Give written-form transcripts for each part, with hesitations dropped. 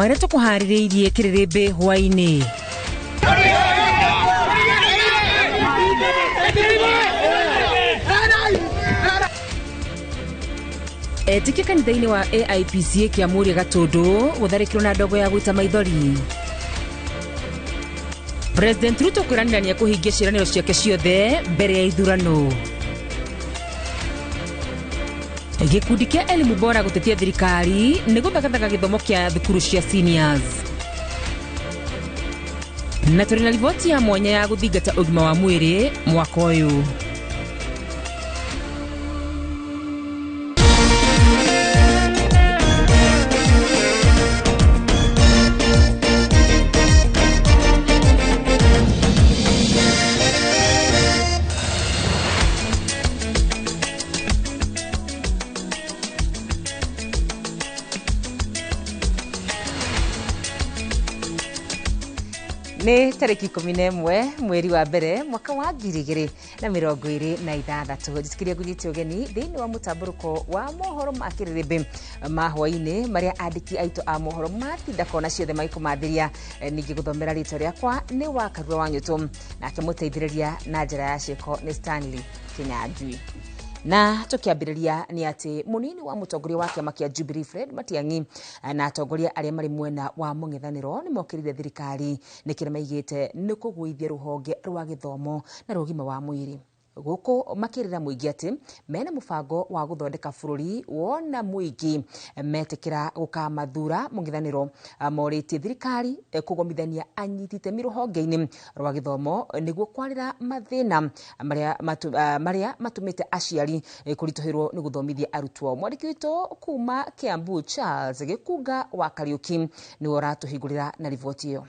Marĩa tũkũharĩrĩirie kĩrĩrĩmbĩ hwaĩ-inĩ. Etĩkia kanitha-inĩ wa AIPCA kĩa Mũrĩa Gatũndũ gũtharĩkĩrwo na ndogo ya gũita maithori. President Ruto kwĩranĩra nĩekũhingia ciĩranĩro ciake ciothe mbere ya ithurano. Gĩkundi kĩa Elimu Bora gũtetia thirikari nĩ gũthagathaga gĩthomo kĩa thukuru cia seniors. Na tũrĩ na riboti ya mwanya ya gũthingata ũgima wa mwĩrĩ mwaka ũyũ. Nĩ tarĩki 11 mweri wa mbere mwaka wa 2026. Njĩtĩkĩria ngũnyite ũgeni thĩinĩ wa mũtambũrũko wa mohoro ma kĩrĩrĩmbĩ ma hwaĩ-inĩ marĩa andĩki aitũ a mohoro matinda kona ciothe magĩkũmathĩria. Ningĩ gũthomera rĩtwa rĩakwa nĩ wa Karura wa Nyũtũ, nake mũteithĩrĩria na njĩra ya ciĩko nĩ Stanley Kinyanjui. Na tũkĩambĩrĩria nĩ atĩ mũnini wa mũtongoria wa kĩama kĩa Jubilee Fred Matiang'i na atongoria arĩa marĩ mwena wa mũng'ethanĩro nĩ mokĩrĩire thirikari nĩ kĩrĩa maigĩte nĩ kũgũithia rũhonge rwa gĩthomo na rũgima wa mwĩrĩ. Gũkũ makĩrĩra mũingĩ atĩ mena mũbango wa gũthondeka bũrũri wona mũingĩ metĩkĩra gũkamathura mũng'ethanĩro. Morĩtie thirikari kũgomithania anyiti itemi rũhonge-inĩ rwa gĩthomo nĩguo kwarĩra mathĩna marĩa matũmĩte aciari kũritũhĩrwo nĩ gũthomithia arutwo. Mwandĩki witũ kuma Kiambu Charles Gĩkunga wa Kariũki nĩwe ũratũhingũrĩra na riboti ĩyo.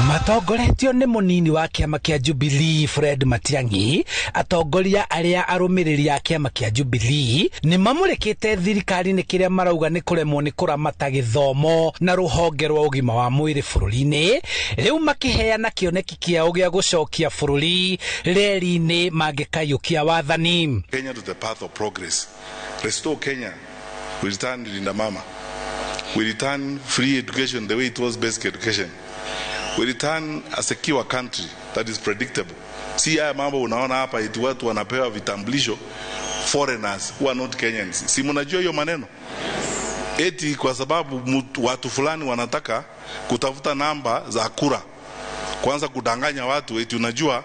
Matongoretio nĩ mũnini wa kĩama kĩa Jubilee Fred Matiang'i, atongoria arĩa arũmĩrĩri a kĩama kĩa Jubilee nĩ mamũrĩkĩte thirikari nĩ kĩrĩa marauga nĩ kũremwo nĩ kũramata gĩthomo na rũhonge rwa ũgima wa mwĩrĩ bũrũri-inĩ, rĩu makĩheana kĩoneki kĩao gĩa gũcokia bũrũri reri-inĩ mangĩkaiyũkia wathani. Kenya to the path of progress. Restore Kenya. We return Linda Mama. We return free education the way it was basic education. We return a secure country that is predictable. Si haya mambo unaona hapa eti watu wanapewa vitambulisho foreigners who are not Kenyans. Si mnajua hiyo maneno? Eti kwa sababu watu fulani wanataka kutafuta namba za kura. Kwanza kudanganya watu eti unajua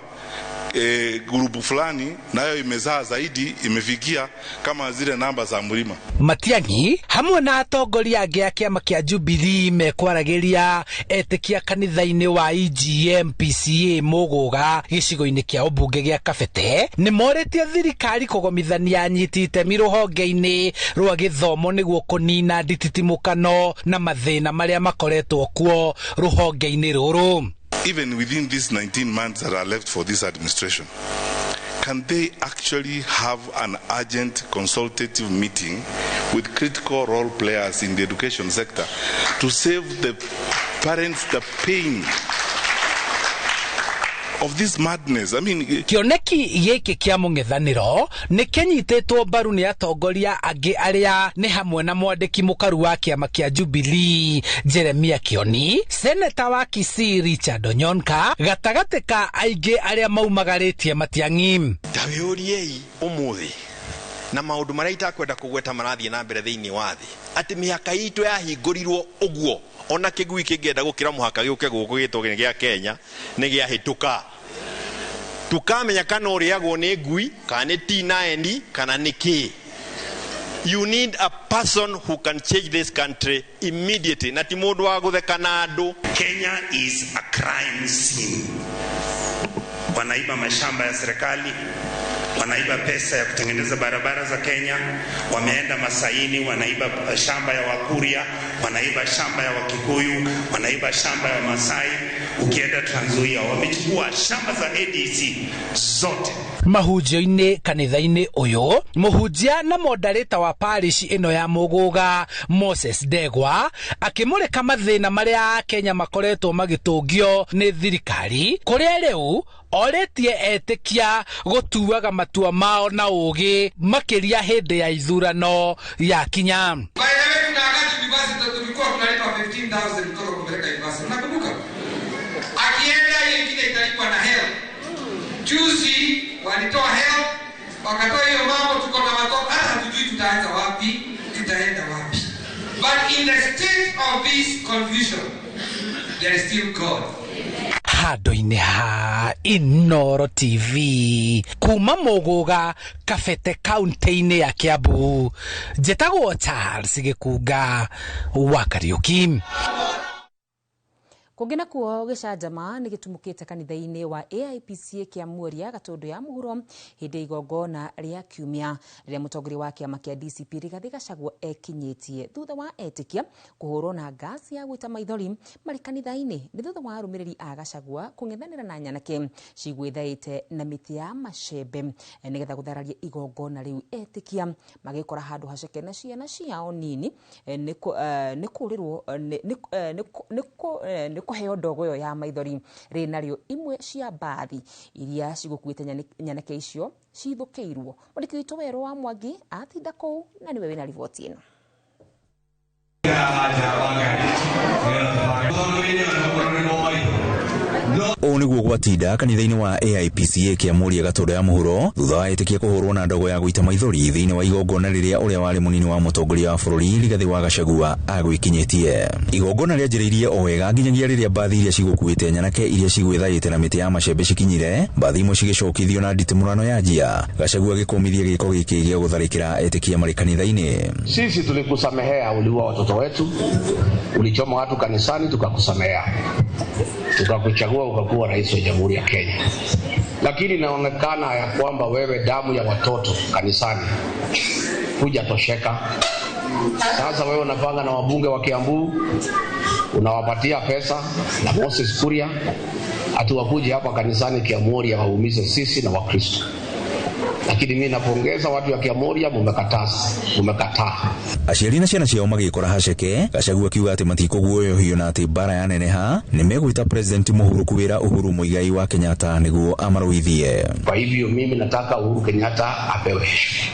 grupu fulani nayo imezaa zaidi imefikia kama zile namba za mlima. Matiang'i hamwe na atongoria angĩ a kĩama kĩa Jubilee mekwaragĩria etĩkia kanitha-inĩ wa EGM PCA Mũgũga gĩcigo-inĩ kĩa ũmbunge gĩa Kabete nĩ morĩtie thirikari kũgomithania anyiti itemi rũhonge-inĩ rwa gĩthomo nĩguo kũnina ndititimũkano na mathĩna marĩa makoretwo kuo rũhonge-inĩ rũrũ. Even within these 19 months that are left for this administration, can they actually have an urgent consultative meeting with critical role players in the education sector to save the parents the pain of this madness? I mean, kĩoneki gĩkĩ kĩa mũng'ethanĩro nĩ kĩnyitĩtwo mbaru nĩ atongoria angĩ arĩa nĩ hamwe na mwandĩki mũkaru wa kĩama kĩa Jubilee Jeremia Kioni, seneta wa Kisii Richard Onyonka, gatagatĩ ka aingĩ arĩa maumagarĩtie Matiang'i. Ta wĩũriei ũmũthĩ na maũndũ marĩa itakwenda kũgweta marathiĩ na mbere thĩinĩ wa thĩ, atĩ mĩhaka itũ yahingũrirwo ũguo ona kĩgui kĩngĩenda gũkĩra mũhaka gĩũke gũkũ gĩtwo gĩa Kenya nĩ gĩahĩtũka. Tukamenya kana ũrĩagwo nĩ ngui kana nĩ T9 kana nĩ kĩ. You need a person who can change this country immediately na ti mũndũ wa gũtheka na andũ. Kenya is a crime scene. Wanaiba mashamba ya serikali, wanaiba pesa ya kutengeneza barabara za Kenya, wameenda Masaini wanaiba shamba ya Wakuria, wanaiba shamba ya Wakikuyu, wanaiba shamba ya Masai. Ukienda Trans Nzoia wamechukua shamba za ADC zote. Mahunjio-inĩ kanitha-inĩ ũyũ, mũhunjia na moderator wa parish ĩno ya Mũgũga Moses Ndegwa akĩmũrĩka mathĩna marĩa Akenya makoretwo magĩtũngio nĩ thirikari, kũrĩa rĩu orĩtie etĩkia gũtuaga matua mao na ũũgĩ makĩria hĩndĩ ya ithurano ya kinya. By the way, University tulikuwa tunalipa 15,000 mtoto kupeleka university. Unakumbuka? Akienda hiyo ingine italipwa na HELB. Juzi walitoa HELB, wakatoa hiyo mambo, tuko na watoto hata hatujui tutaanza wapi, tutaenda wapi. But in the state of this confusion, there is still God. Handũ-inĩ ha Inoro TV kuma Mũgũga Kabete kaunti-inĩ ya Kiambu, njĩtagwo Charles Gĩkunga wa Kariũki. Kũngĩ nakuo gĩcanjama nĩ gĩtumũkĩte kanitha-inĩ wa AIPCA kĩa Muoria Gatũndũ ya mũhuro hĩndĩ ya igongona rĩa kiumia rĩrĩa mũtongoria wa kĩama kĩa DCP Rigathĩ Gachagua ekinyĩtie thutha wa etĩkia kũhũrwo na ngasi ya gũita maithori marĩ kanitha-inĩ. Nĩ thutha wa arũmĩrĩri a Gachagua kũng'ethanĩra na nyanake cigwĩthaĩte na mĩtĩ ya macembe nĩgetha gũthararia igongona rĩu. Etĩkia magĩkora handũ haceke na ciana ciao nini nĩ kũrĩrwo nĩ kũheo ndogo ĩyo ya maithori. Rĩ narĩo imwe cia mbathi iria cigũkuĩte nyanake icio cithũkĩirwo. Mwandĩki witũ Werũ wa Mwangi atinda kũu na nĩwe wĩna riboti ĩno. Ũũ nĩguo gwatinda kanitha-inĩ wa AIPCA kĩa Muoria Gatũndũ ya mũhuro thutha wa etĩkia kũhũrwo na ndogo ya gũita maithori thĩinĩ wa igongona rĩrĩa ũrĩa warĩ mũnini wa mũtongoria wa bũrũri Rigathĩ wa Gachagua agwĩkinyĩtie. Igongona rĩanjĩrĩirie o wega nginyagia rĩrĩa mbathi iria cigũkuĩte nyanake iria cigwĩthaĩte na mĩtĩ ya macembe cikinyire, mbathi imwe cigĩcokithio na nditimũrano yanjia. Gachagua agĩkũmithia gĩko gĩkĩ gĩa gũtharĩkĩra etĩkia marĩ kanitha-inĩ. Sisi tulikusamehea, uliua watoto wetu, ulichoma watu kanisani, tukakusamehea, tukakuchagua ukakuwa rais wa Jamhuri ya Kenya. Lakini inaonekana ya kwamba wewe damu ya watoto kanisani hujatosheka. Sasa wewe unapanga na wabunge wa Kiambu, unawapatia pesa na Moses Kuria ati wakuje hapa kanisani Kiamuoria waumize sisi na Wakristo. Lakini mimi napongeza watu wa Kiamuoria, mumekataa. Aciari na ciana ciao magĩkora haceke, Gachagua akiuga atĩ matikũguoyohio na atĩ mbara yaneneha nĩmegwĩta President mũhurũku wĩra Uhuru Muigai wa Kenyatta nĩguo amarũithie. Kwa hivyo mimi nataka Uhuru Kenyatta apewe heshima,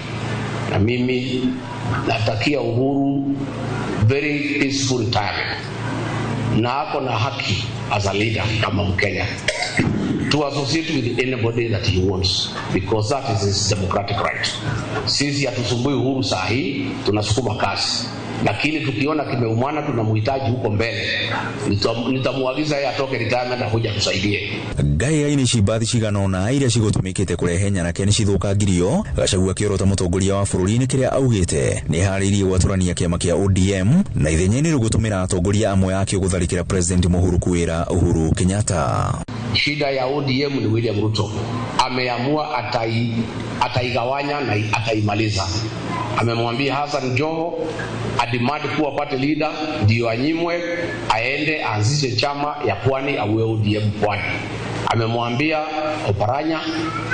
na mimi natakia Uhuru very peaceful retirement, na ako na haki as a leader kama Mkenya to associate with anybody that he wants, because that is his democratic right. Sisi hatusumbui Uhuru saa hii, tunasukuma kasi, lakini tukiona kimeumana tunamhitaji huko mbele, nitamuagiza yeye atoke retirement akuje atusaidie. Ngai-inĩ ici mbathi cigana ũna iria cigũtũmĩkĩte kũrehe nyanake nĩ cithũkangirio. Gachagua akĩorota mũtongoria wa bũrũri nĩ kĩrĩa augĩte nĩharĩirie gwatũrania kĩama kĩa ODM na ithenya-inĩ rĩu gũtũmĩra atongoria amwe akĩo gũtharĩkĩra President mũhurũku wĩra Uhuru Kenyatta. Shida ya ODM ni William Ruto ameamua ataigawanya na ataimaliza. Amemwambia Hassan Joho adimadi kuwa party leader ndio anyimwe aende aanzishe chama ya Pwani awe ODM Pwani. Amemwambia Oparanya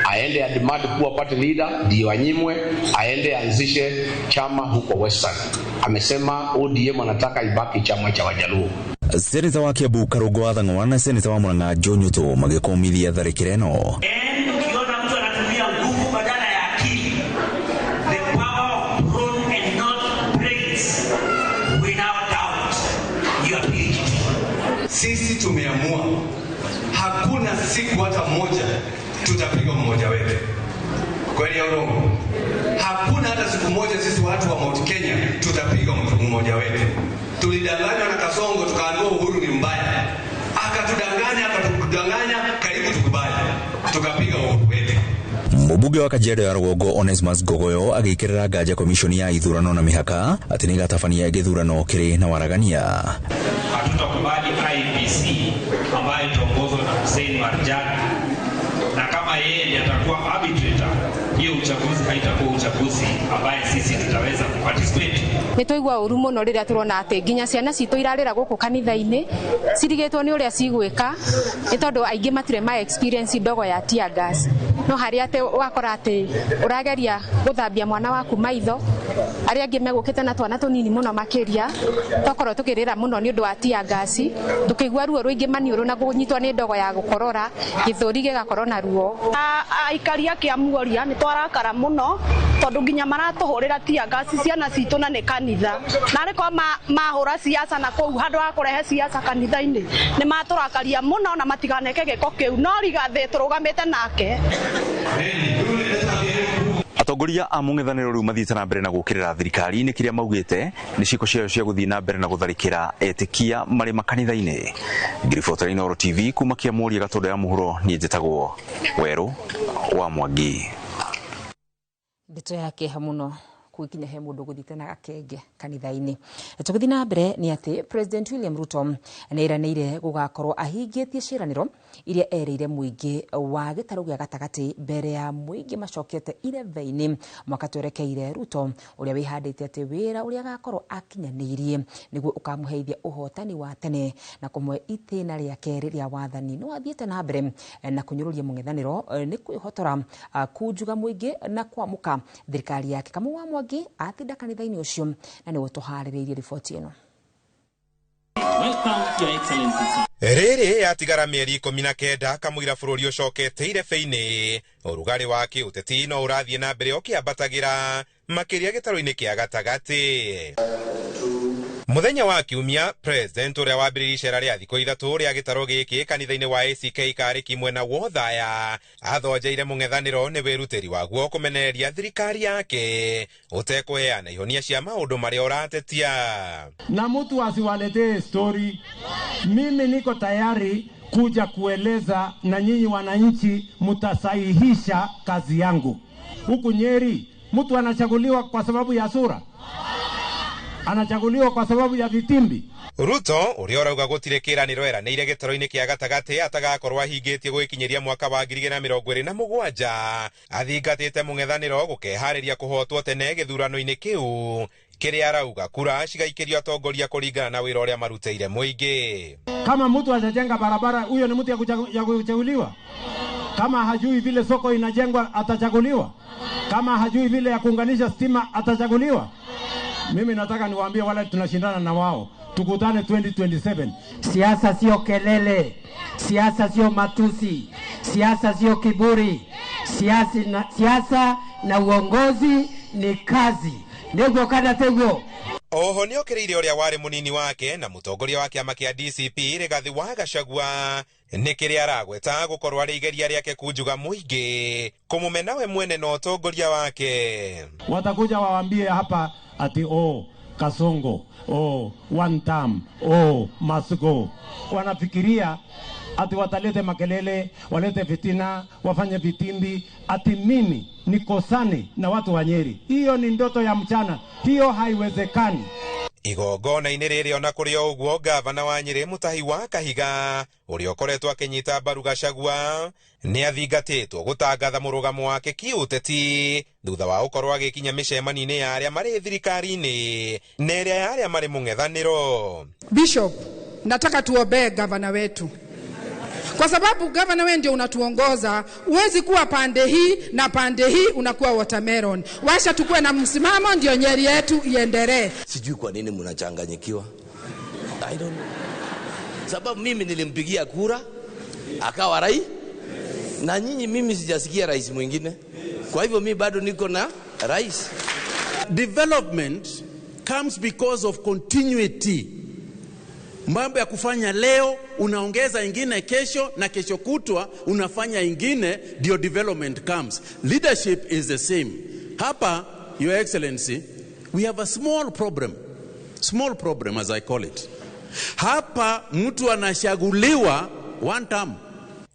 aende adimadi kuwa party leader ndio anyimwe aende aanzishe chama huko Western. Amesema ODM anataka ibaki chama cha Wajaluo. Seneta wa Kiambu Karungo wa Thang'wa na seneta wa Murang'a Joe Nyutu magĩkũmithia tharĩkĩra ĩno. Ukiona mtu anatumia nguvu badala ya akili, the power of brawn and not brains, without doubt you are PhD. Sisi tumeamua hakuna siku hata moja tutapiga mmoja wetu. Kweli au urongo? Hakuna hata siku moja sisi watu wa Mount Kenya tutapiga mtu mmoja wetu. Tulidanganywa na Kasongo tukaambiwa Uhuru ni mbaya. Akatudanganya, karibu tukubali. Tukapiga Uhuru wetu. Mũmbunge wa Kajiado ya Rũgongo Onesmus Ngogoyo agĩkĩrĩra nganja komishoni ya ithurano na mĩhaka atĩ nĩĩgatabania gĩthurano kĩrĩ na waragania. Hatutakubali IEBC ambayo itaongozwa na Hussein Marjan, na kama yeye ndiye atakuwa arbitrator, hiyo uchaguzi haitakuwa uchaguzi ambaye sisi tutaweza kuparticipate. Nĩ twaigua ũru mũno rĩrĩa tũrona atĩ nginya ciana citũ irarĩra gũkũ kanitha-inĩ cirigĩtwo nĩ ũrĩa cigwĩka, nĩ tondũ aingĩ matirĩ ma experience ndogo ya tear gas. No harĩa atĩ wakora atĩ ũrageria gũthambia mwana waku maitho, arĩa angĩ megũkĩte na twana tũnini mũno makĩria, twakorwo tũkĩrĩra mũno nĩ ũndũ wa tear gas, tũkĩigua ruo rũingĩ maniũrũ na kũnyitwo nĩ ndogo ya gũkorora, gĩthũri gĩgakorwo na ruo. Aikari a Kĩamuoria nĩ twarakara mũno Tondu nginya maratuhurira tear gas ciana citũ na nĩ kanitha. Na arĩ korwo mahũra siasa na kũu handũ ha kũrehe siasa kanitha-inĩ nĩ matũrakaria mũno na matiganeke gĩko kĩu, no Rigathĩ tũrũgamĩte nake. Atongoria a mũng'ethanĩro rĩu mathiĩte na mbere na gũkĩrĩra thirikari nĩ kĩrĩa maugĩte nĩ ciĩko ciayo cia gũthiĩ na mbere na gũtharĩkĩra etĩkia marĩ makanitha-inĩ. Ngiribotera Inooro TV kuma Kĩamũria Gatũndũ ya Mũhuro, niĩ njĩtagwo Werũ wa Mwangi. Ndeto ya kĩeha mũno gũgĩkinya he mũndũ gũthiĩte na gakenge kanitha-inĩ. Tũgĩthiĩ na mbere nĩ atĩ President William Ruto nĩ eranĩire gũgakorwo ahingĩtie ciĩranĩro iria erĩire mũingĩ wa gĩtarũ gĩa gatagatĩ mbere ya mũingĩ macokete irebe-inĩ mwaka twerekeire. Ruto ũrĩa wĩhandĩte atĩ wĩra ũrĩa agakorwo akinyanĩirie nĩguo ũkamũheithia ũhotani wa tene na kũmwe itĩna rĩa kerĩ rĩa wathani, no athiĩte na mbere na kũnyũrũria mũng'ethanĩro nĩ kwĩhotora kunjuga mũingĩ na kwamũka thirikari yake. Kamau wa Mwangi atinda kanitha-inĩ ũcio na nĩwe tũharĩrĩirie riboti ĩno. Rĩrĩ yatigara mĩeri 19 kamũira bũrũri ũcokete irebe-inĩ, ũrugarĩ wa kĩũteti no ũrathiĩ na mbere ũkĩambatagĩra makĩria gĩtarũ-inĩ kĩa gatagatĩ. Mũthenya wa Kiumia, President ũrĩa wambĩrĩirie icera rĩa thikũ 3 rĩa gĩtarũ gĩkĩ kanitha-inĩ wa ACK Karĩki mwena wa Othaya, athonjeire mũng'ethanĩro nĩ wĩrutĩri waguo kũmenereria thirikari yake ũtekũheana ihonia cia maũndũ marĩa ũratetia. Na mtu asiwaletee story. Mimi niko tayari kuja kueleza na nyinyi wananchi mtasahihisha kazi yangu. Huku Nyeri mtu anachaguliwa kwa sababu ya sura, anachaguliwa kwa sababu ya vitimbi. Ruto ũrĩa ũrauga gũtirĩ kĩĩranĩro eranĩire gĩtarũ-inĩ kĩa gatagatĩ atagakorwo ahingĩtie gwĩkinyĩria mwaka wa 2027, athingatĩte mũng'ethanĩro gũkeharĩria kũhotwo tene gĩthurano-inĩ kĩu kĩrĩa arauga kura cigaikĩrio atongoria kũringana na wĩra ũrĩa marutĩire mũingĩ. Kama mtu hajajenga barabara, huyo ni mtu ya kuchaguliwa? Kama hajui vile soko inajengwa, atachaguliwa? Kama hajui vile ya kuunganisha stima, atachaguliwa? Mimi nataka niwaambie wale tunashindana na wao, tukutane 2027. Siasa sio kelele, siasa sio matusi, siasa sio kiburi, siasa na uongozi ni kazi. Niguo kana tiguo. Oho nĩokĩrĩire ũrĩa warĩ mũnini wake na mũtongoria wa kĩama kĩa DCP Rigathĩ wa Gachagua nĩ kĩrĩa aragweta gũkorwo arĩ igeria rĩake kunjuga mũingĩ kũmũmena we mwene na ũtongoria wake. Watakuja waambie hapa ati oh Kasongo, oh one term, oh must go. Wanafikiria ati watalete makelele, walete fitina, wafanye vitimbi, ati mimi nikosane na watu wa Nyeri. Hiyo ni ndoto ya mchana, hiyo haiwezekani. Igongona-inĩ rĩrĩ ona kũrĩ o ũguo, gavana wa Nyĩrĩ Mutahi wa Kahiga ũrĩa ũkoretwo akĩnyita mbaru Gachagua nĩ athingatĩtwo gũtangatha mũrũgamo wake kĩũteti thutha wa gũkorwo agĩkinya mĩcemanio-inĩ ya arĩa marĩ thirikari-inĩ na ĩrĩa ya arĩa marĩ mũng'ethanĩro. Bishop, nataka tuombee gavana wetu, kwa sababu gavana wewe ndio unatuongoza. Huwezi kuwa pande hii na pande hii, unakuwa watermelon. Washa tukue na msimamo ndio Nyeri yetu iendelee. Sijui kwa nini mnachanganyikiwa. I don't know. Sababu mimi nilimpigia kura akawa rais, na nyinyi mimi sijasikia rais mwingine. Kwa hivyo mimi bado niko na rais. Development comes because of continuity. Mambo ya kufanya leo unaongeza ingine kesho na kesho kutwa unafanya ingine, ndio development comes. Leadership is the same. Hapa, Your Excellency, we have a small problem. Small problem as I call it. Hapa mtu anachaguliwa one term.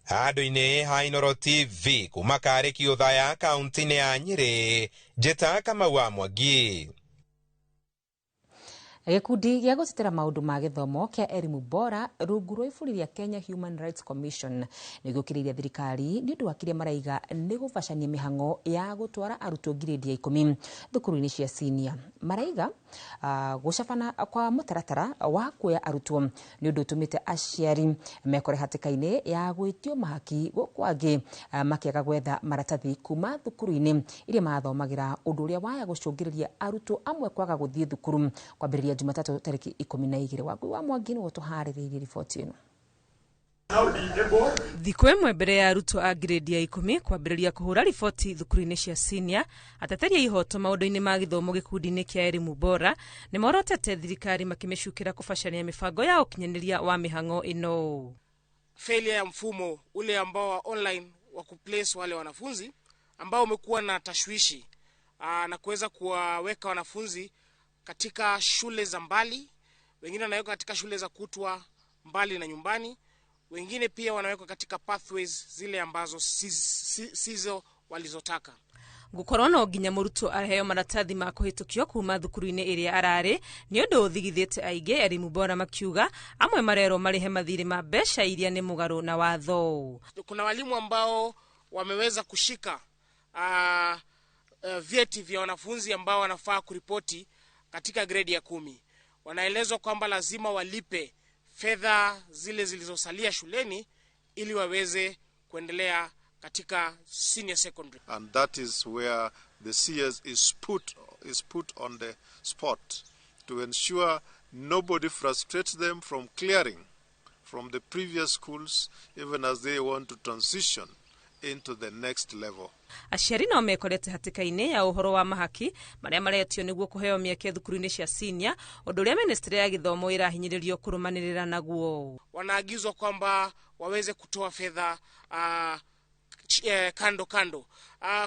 Handũ-inĩ ha Inooro TV kuma Karĩki Othaya kaunti-inĩ ya Nyĩrĩ, njĩta Kamau wa Mwangi. Gĩkundi gĩa gũtetera maũndũ ma gĩthomo kĩa Elimu Bora rungu rwa iburi rĩa Kenya Human Rights Commission nĩ gũkĩrĩirie thirikari nĩ ũndũ wa kĩrĩa maraiga nĩ gũbacania mĩhang'o ya gũtwara arutwo ngirĩndi ya 10 thukuru-inĩ cia senior. Maraiga gũcabana kwa mũtaratara wa kuoya arutwo nĩ ũndũ ũtũmĩte aciari mekore hatĩka-inĩ ya gwĩtio mahaki gũkũ angĩ makĩaga gwetha maratathi kuma thukuru-inĩ iria mathomagĩra, ũndũ ũrĩa waya gũcũngĩrĩria arutwo amwe kwaga gũthiĩ thukuru kwambĩrĩria Jumatatu tarĩki 12. Wangui wa Mwangi nĩwe ũtũharĩrĩirie riboti ĩno. Thikũ ĩmwe mbere ya arutwo a grade ya 10 kwambĩrĩria kũhũra riboti thukuru-inĩ cia senior, ateteri a ihoto maũndũ-inĩ ma gĩthomo gĩkundi-inĩ kĩa Elimu Bora nĩ morotete thirikari makĩmĩcukĩra kũbacania mĩbango ya ũkinyanĩria wa mĩhang'o ĩno. Failure ya mfumo ule ambao wa online wa kuplace wale wanafunzi ambao umekuwa na tashwishi na kuweza kuwaweka wanafunzi katika shule za mbali, wengine wanawekwa katika shule za kutwa mbali na nyumbani, wengine pia wanawekwa katika pathways zile ambazo sizo walizotaka. Gukorwo no nginya mũrutwo aheo maratathi ma kũhĩtũkio kuma thukuru-inĩ ĩrĩa ararĩ nĩ ũndũ ũthigithĩte aingĩ, Elimu Bora makiuga amwe marerwo marĩhe mathirĩ ma mbeca iria nĩ mũgarũ na watho. Kuna walimu ambao wameweza kushika vyeti vya wanafunzi ambao wanafaa kuripoti katika grade ya 10. Wanaelezwa kwamba lazima walipe fedha zile zilizosalia shuleni ili waweze kuendelea katika senior secondary. And that is where the CS is put on the spot to ensure nobody frustrates them from clearing from the previous schools even as they want to transition into the next level. Aciari no mekorete hatĩka-inĩ ya ũhoro wa mahaki marĩa maretio nĩguo kũheo mĩeke thukuru-inĩ cia senior, ũndũ ũrĩa ministry ya gĩthomo ĩrahinyĩrĩrio kũrũmanĩrĩra naguo. Wanaagizwa kwamba waweze kutoa fedha kando kando.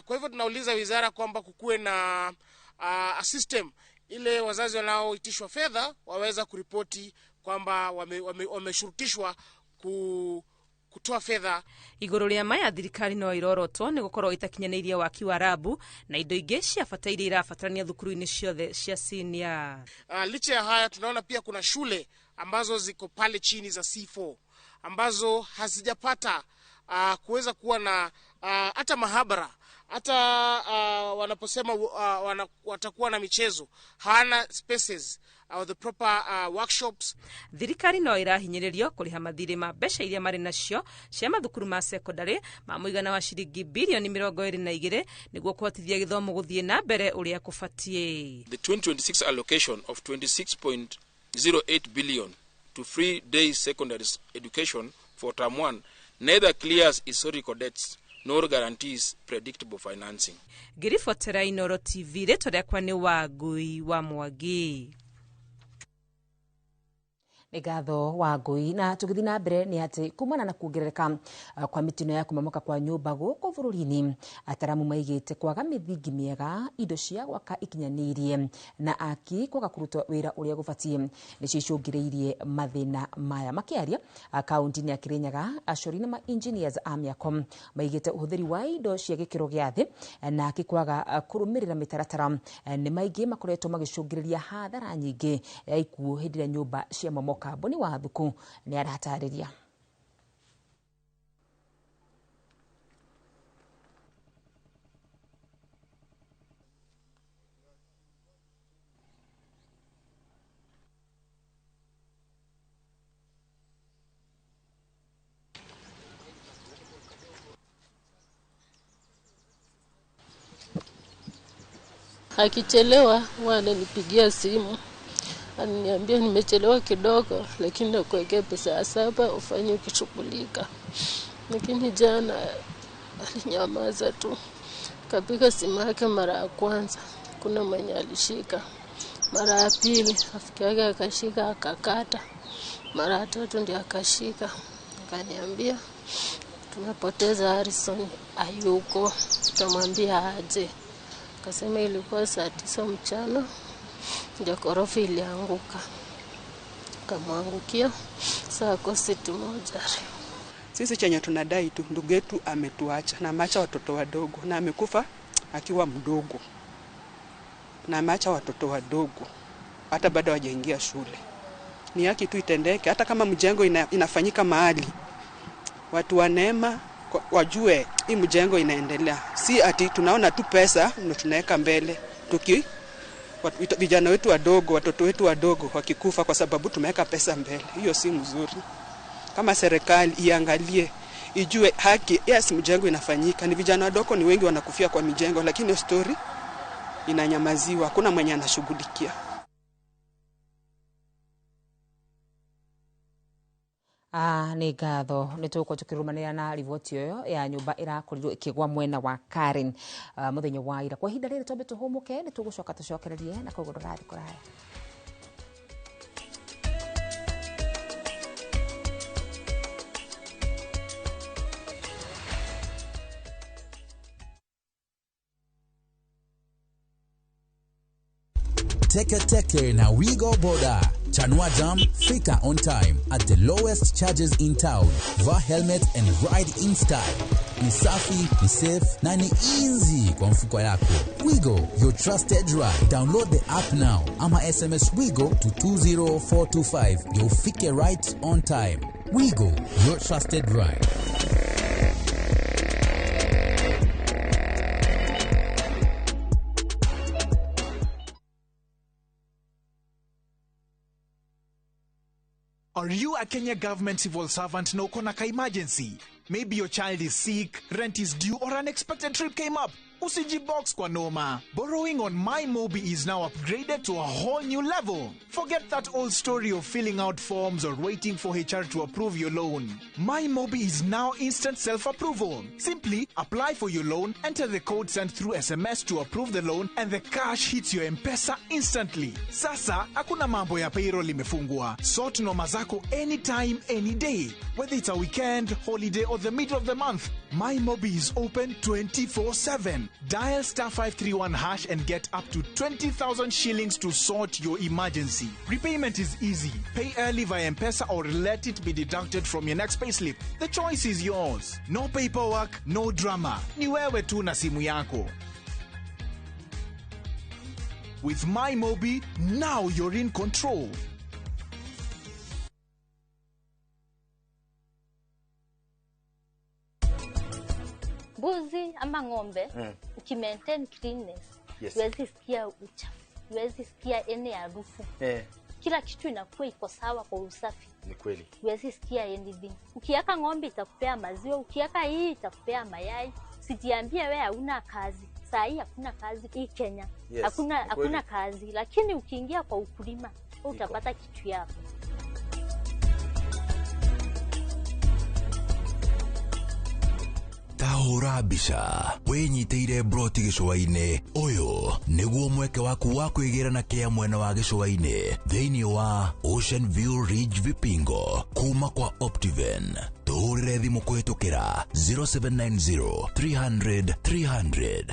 Kwa hivyo tunauliza wizara kwamba kukuwe na a system ile wazazi wanaoitishwa fedha waweza kuripoti kwamba wameshurutishwa kutoa fedha. Igũrũ rĩa maya thirikari no irorotwo nĩ gũkorwo ĩtakinyanĩirie waki wa rabu na indo ingĩ cia bata iria irabatarania thukuru-inĩ ciothe cia senior. Licha ya haya tunaona pia kuna shule ambazo ziko pale chini za C4 ambazo hazijapata kuweza kuwa na hata mahabara, hata wanaposema watakuwa na michezo hawana spaces or the proper workshops. Thirikari no irahinyĩrĩrio kũrĩha mathirĩ ma mbeca iria marĩ nacio cia mathukuru ma secondary ma mũigana wa ciringi bilioni 22 nĩguo kũhotithia gĩthomo gũthiĩ na mbere ũrĩa kũbatiĩ. The 2026 allocation of 26.08 billion to free day secondary education for term 1 neither clears historical debts nor guarantees predictable financing. Ngĩribotera Inooro TV, rĩtwa rĩakwa nĩ Wangui wa Mwangi. Nĩ ngatho Wangui. Na tũgĩthiĩ na mbere nĩ atĩ kumana na kuongerereka kwa mĩtino ya kũmomoka kwa nyũmba gũkũ bũrũri-inĩ, ataramu maigĩte kwaga mĩthingi mĩega, indo cia gwaka ikinyanĩirie na aki kwaga kũruta wĩra ũrĩa gũbatiĩ nĩcio icũngĩrĩirie mathĩna maya. Makĩaria kaunti-inĩ ya Kirinyaga, acori na ma-engineers a mĩako maigĩte ũhũthĩri wa indo cia gĩkĩro gĩa thĩ na aki kwaga kũrũmĩrĩra mĩtaratara nĩ maingĩ makoretwo magĩcũngĩrĩria hathara nyingĩ ya ikuũ hĩndĩ ĩrĩa nyũmba ciamomoka. Kambuni wa Thuku nĩ aratarĩria. Akichelewa huwa ananipigia simu ananiambia nimechelewa kidogo, lakini nakuwekea pesa ya 7 ufanye ukishughulika. Lakini jana alinyamaza tu. Kapiga simu yake mara ya kwanza, kuna mwenye alishika. Mara ya pili rafiki yake akashika akakata. Mara ya tatu ndiye akashika. Akaniambia tumepoteza Harrison, hayuko, tutamwambia aje. Akasema ilikuwa saa 9 mchana ndio korofi ilianguka, kamwangukia saa kosi moja. Sisi chenye tunadai tu, ndugu yetu ametuacha na ameacha watoto wadogo, na amekufa akiwa mdogo, na ameacha watoto wadogo hata bado hawajaingia shule. Ni haki tu itendeke, hata kama mjengo inafanyika mahali, watu wa neema wajue hii mjengo inaendelea. Si ati tunaona tu pesa ndio tunaweka mbele, tuki vijana wetu wadogo, watoto wetu wadogo wakikufa kwa sababu tumeweka pesa mbele. Hiyo si mzuri. Kama serikali iangalie, ijue haki. Yes, mjengo inafanyika, ni vijana wadogo ni wengi wanakufia kwa mijengo, lakini story inanyamaziwa, hakuna mwenye anashughulikia. Nĩ ngatho nĩ tũgũkorwo tũkĩrũmanĩra na riboti ĩyo ya nyũmba ĩrakorirwo ĩkĩgwa mwena wa Karen mũthenya wa ira. Kwa ihinda rĩrĩ twambe tũhũmũke, nĩ tũgũcoka tũcokererie na koguo ndũgathiĩ kũraya. Teke Teke na Wigo Boda. Chanua Jam, fika on time at the lowest charges in town. Vaa helmet and ride in style. Ni safi, ni safe na ni easy kwa mfuko yako. Wigo, your trusted ride. Download the app now ama SMS Wigo to 20425. You'll fike right on time. Wigo, your trusted ride. Are you a Kenya government civil servant na uko na ka emergency? Maybe your child is sick, rent is due, or an unexpected trip came up. Usijibox kwa noma. Borrowing on MyMobi is now upgraded to a whole new level. Forget that old story of filling out forms or waiting for HR to approve your loan. MyMobi is now instant self-approval. Simply apply for your loan, enter the code sent through SMS to approve the loan, and the cash hits your M-Pesa instantly. Sasa, hakuna mambo ya payroll imefungwa. Sort noma zako anytime, any day. Whether it's a weekend, holiday, or the middle of the month, MyMobi is open 24/7. Dial star 531 hash and get up to 20,000 shillings to sort your emergency. Repayment is easy. Pay early via M-Pesa or let it be deducted from your next payslip. The choice is yours. No paperwork, no drama. Ni wewe tu na simu yako. With MyMobi, now you're in control. Mbuzi ama ng'ombe, ukimaintain cleanness, huwezi sikia uchafu, huwezi sikia any harufu. Kila kitu inakuwa iko sawa kwa usafi. Ni kweli. Huwezi sikia anything. Ukiweka ng'ombe itakupea maziwa, ukiweka hii itakupea mayai. Sijiambie wewe hauna kazi. Saa hii hakuna kazi hii Kenya. Yes, hakuna ni kweli. Hakuna kazi, lakini ukiingia kwa ukulima utapata kitu yako. Tahũra mbica wĩnyitĩire broti gĩcũa-inĩ. Ũyũ nĩguo mweke waku wa kwĩgĩra na kĩa mwena wa gĩcũa-inĩ thĩinĩ wa Ocean View Ridge Vipingo kuma kwa Optiven. Tũhũrĩre thimũ kũhĩtũkĩra 0790 300 300.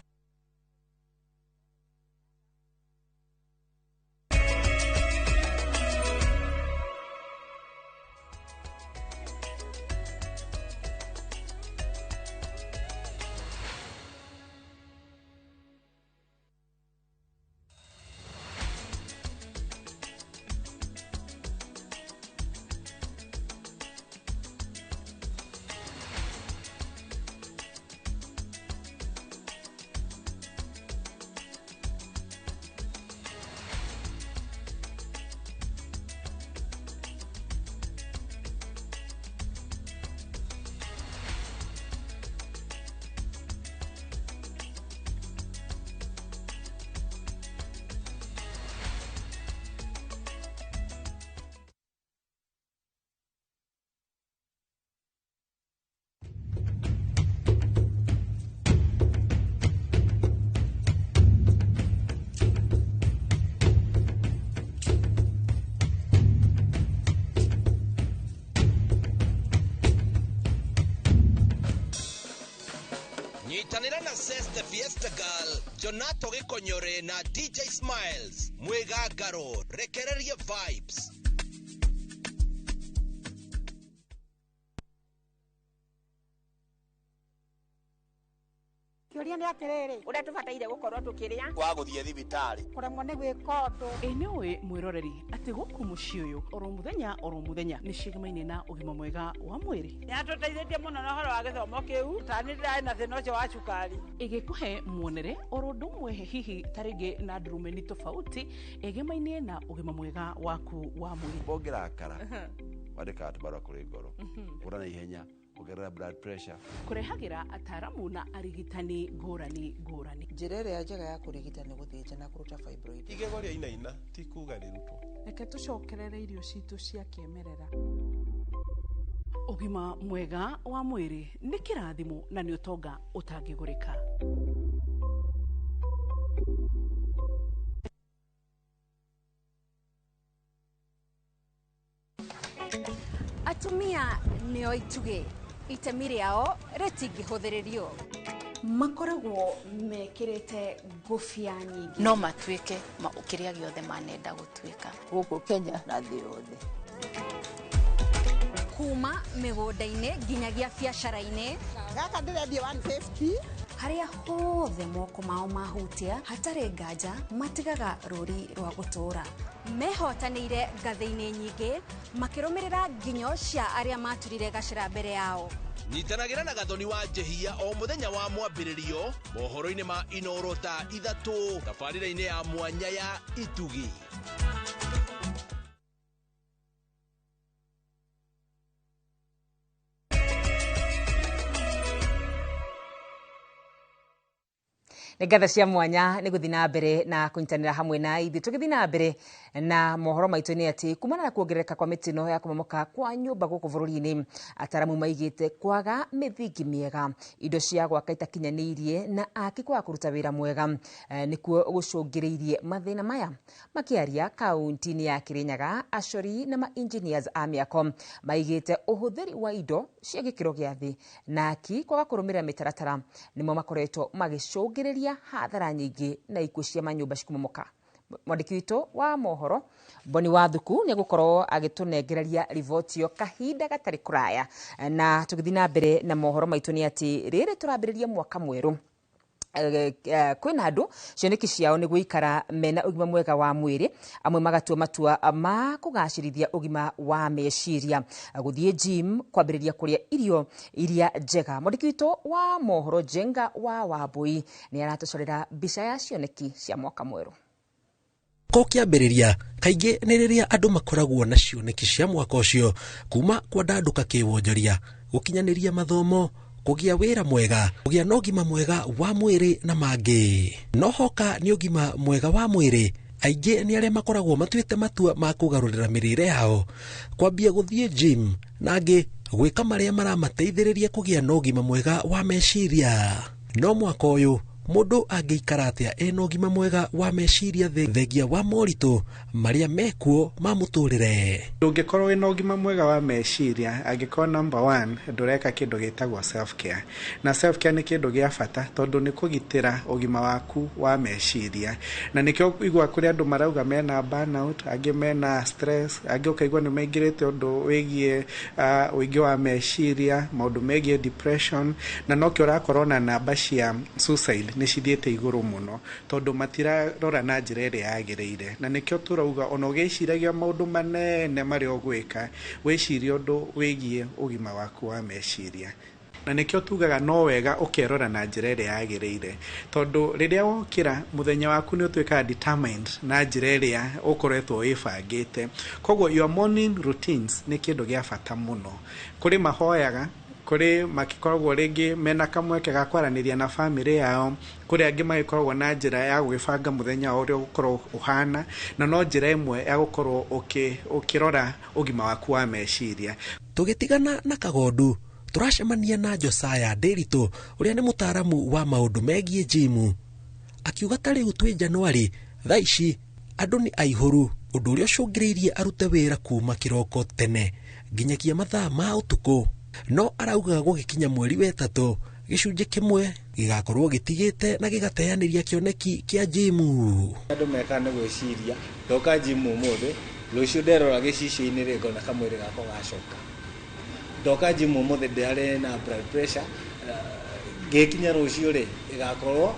Nyitanĩra na Ceste Fiesta Girl, Jonato Gĩkonyore na DJ Smiles, mwĩgangaro, rekereria vibes. Kĩũria nĩ atĩrĩrĩ, ũrĩa tũbataire gũkorwo tũkĩrĩa wa gũthiĩ thibitarĩ kũremwo nĩ gwĩka ũndũ. Ĩ nĩ ũĩ mwĩroreri atĩ gũkũ mũciĩ ũyũ oro mũthenya oro mũthenya nĩ cigamaine na ũgima mwega wa mwĩrĩ. Nĩatũteithĩtie mũno na ũhoro wa gĩthomo kĩu, ta niĩ ndĩrarĩ na thĩna ũcio wa cukari. Ĩgĩkũhe muonere oro ũndũ ũmwe hihi ta rĩngĩ na ndurumeni tofauti ĩgemaine na ũgima mwega waku wa mwĩrĩ. Ũngĩrakara wandĩkaga tũbarũa kũrĩ ngoro, ũra na ihenya, ongerera blood pressure. Kũrehagĩra ataaramu na arigitani ngũrani ngũrani. Njĩra ĩrĩa njega ya kũrigita nĩ gũthĩnja na kũruta fibroid. Igego rĩa inaina ti kuga rĩrutwo. Reke tũcokerere irio citũ cia kĩmerera. Ũgima mwega wa mwĩrĩ nĩ kĩrathimo na nĩ ũtonga ũtangĩgũrĩka. Atumia nĩo itugĩ, itemi rĩao rĩtingĩhũthĩrĩrio. Makoragwo mekĩrĩte ngũbia nyingĩ. No matuĩke kĩrĩa gĩothe manenda gũtuĩka. Gũkũ Kenya na thĩ yothe. Kuma mĩgũnda-inĩ nginyagia biacara-inĩ. Gaka ndĩrendia 150. Harĩa hothe moko mao mahutia hatarĩ nganja matigaga rũri rwa gũtũũra. Mehotanĩire ngathĩ-inĩ nyingĩ makĩrũmĩrĩra nginyo cia arĩa maturire gacĩra mbere yao. Nyitanagĩra na Gathoni wa Njehia o mũthenya wa mwambĩrĩrio mohoro-inĩ ma Inoro thaa 3 tabarĩra-inĩ ya mwanya ya Itugi. Nĩ ngatho cia mwanya nĩ gũthiĩ na mbere na kũnyitanĩra hamwe na ithuĩ. Tũgĩthiĩ na mbere na mohoro maitũ nĩ atĩ kumana na kuongerereka kwa mĩtino ya kũmomoka kwa nyũmba gũkũ bũrũri-inĩ, ataramu maigĩte kwaga mĩthingi mĩega, indo cia gwaka itakinyanĩirie na aki kwaga kũruta wĩra mwega nĩkuo gũcũngĩrĩirie mathĩna maya. Makĩaria kaunti-inĩ ya Kirinyaga, acori na ma-engineers a mĩako maigĩte ũhũthĩri wa indo cia gĩkĩro gĩa thĩ na aki kwaga kũrũmĩrĩra mĩtaratara nĩmo makoretwo magĩcũngĩrĩria hathara nyingĩ na ikuũ cia manyũmba cikũmomoka. Mwandĩki witũ wa mohoro Boni Wathuku nĩ egũkorwo agĩtũnengereria riboti ĩyo kahinda gatarĩ kũraya. Na tũgĩthiĩ na mbere na mohoro maitũ nĩ atĩ rĩrĩ tũrambĩrĩria mwaka mwerũ, kwĩna andũ cioneki ciao nĩ gũikara mena ũgima mwega wa mwĩrĩ, amwe magatua matua ma kũgacĩrithia ũgima wa meciria, gũthiĩ gym, kwambĩrĩria kũrĩa irio iria njega. Mwandĩki witũ wa mohoro Jenga wa Wambui nĩ aratũcorera mbica ya cioneki cia mwaka mwerũ. Ko kĩambĩrĩria kaingĩ nĩ rĩrĩa andũ makoragwo na cioneki cia mwaka ũcio, kuma kwandandũka kĩwonjoria, gũkinyanĩria mathomo, kũgĩa wĩra mwega, kũgĩa na ũgima mwega wa mwĩrĩ na mangĩ. No hoka nĩ ũgima mwega wa mwĩrĩ, aingĩ nĩ arĩa makoragwo matuĩte matua ma kũgarũrĩra mĩrĩre yao, kwambia gũthiĩ gym na angĩ gwĩka marĩa maramateithĩrĩria kũgĩa na ũgima mwega wa meciria. No mwaka ũyũ mũndũ angĩikara atĩa ena ũgima mwega wa meciria thengia wa moritũ marĩa mekuo ma mũtũrĩre? Ndũngĩkorwo wĩna ũgima mwega wa meciria angĩkorwo number one ndũreka kĩndũ gĩtagwo self care. Na self care nĩ kĩndũ gĩa bata tondũ nĩ kũgitĩra ũgima waku wa meciria. Na nĩkĩo igua kũrĩ andũ marauga mena burnout, angĩ mena stress, angĩ ũkaigua nĩ maingĩrĩte ũndũ wĩgiĩ ũingĩ wa meciria, maũndũ megiĩ depression, na nokĩo ũrakorwo na namba cia suicide nĩ cithiĩte igũrũ mũno tondũ matirarora na njĩra ĩrĩa yagĩrĩire. Na nĩkĩo tũrauga ona ũgĩciragia maũndũ manene marĩa ũgwĩka, wĩcirie ũndũ wĩgiĩ ũgima waku wa meciria. Na nĩkĩo tugaga no wega ũkerora na njĩra ĩrĩa yagĩrĩire tondũ rĩrĩa wokĩra mũthenya waku nĩ ũtuĩkaga determined na njĩra ĩrĩa ũkoretwo wĩbangĩte. Koguo your morning routines nĩ kĩndũ gĩa bata mũno. Kũrĩ mahoyaga, kũrĩ makĩkoragwo rĩngĩ mena kamweke ga kwaranĩria na bamĩrĩ yao, kũrĩ angĩ magĩkoragwo na njĩra ya gwĩbanga mũthenya ũrĩa ũgũkorwo ũhana, na no njĩra ĩmwe ya gũkorwo ũkĩrora ũgima waku wa meciria. Tũgĩtigana na Kagondu, tũracemania na Josiah Ndiritu ũrĩa nĩ mũtaaramu wa maũndũ megiĩ jimu. Akiuga ta rĩu twĩ Januari, thaa ici andũ nĩ aihũru, ũndũ ũrĩa ũcũngĩrĩirie arute wĩra kuma kĩroko tene nginyagia mathaa ma ũtukũ. No arauga gũgĩkinya mweri wa 3 gĩcunjĩ kĩmwe gĩgakorwo gĩtigĩte na gĩgateanĩria kĩoneki kĩa jimu. Andũ mekaga nĩ gwĩciria ndoka jimu ũmũthĩ, rũciũ nderora gĩcicio-inĩ rĩ ngona kamwĩrĩ gakwa gacoka. Ndoka jimu ũmũthĩ ndĩarĩ na blood pressure, ngĩkinya rũciũ rĩ ĩgakorwo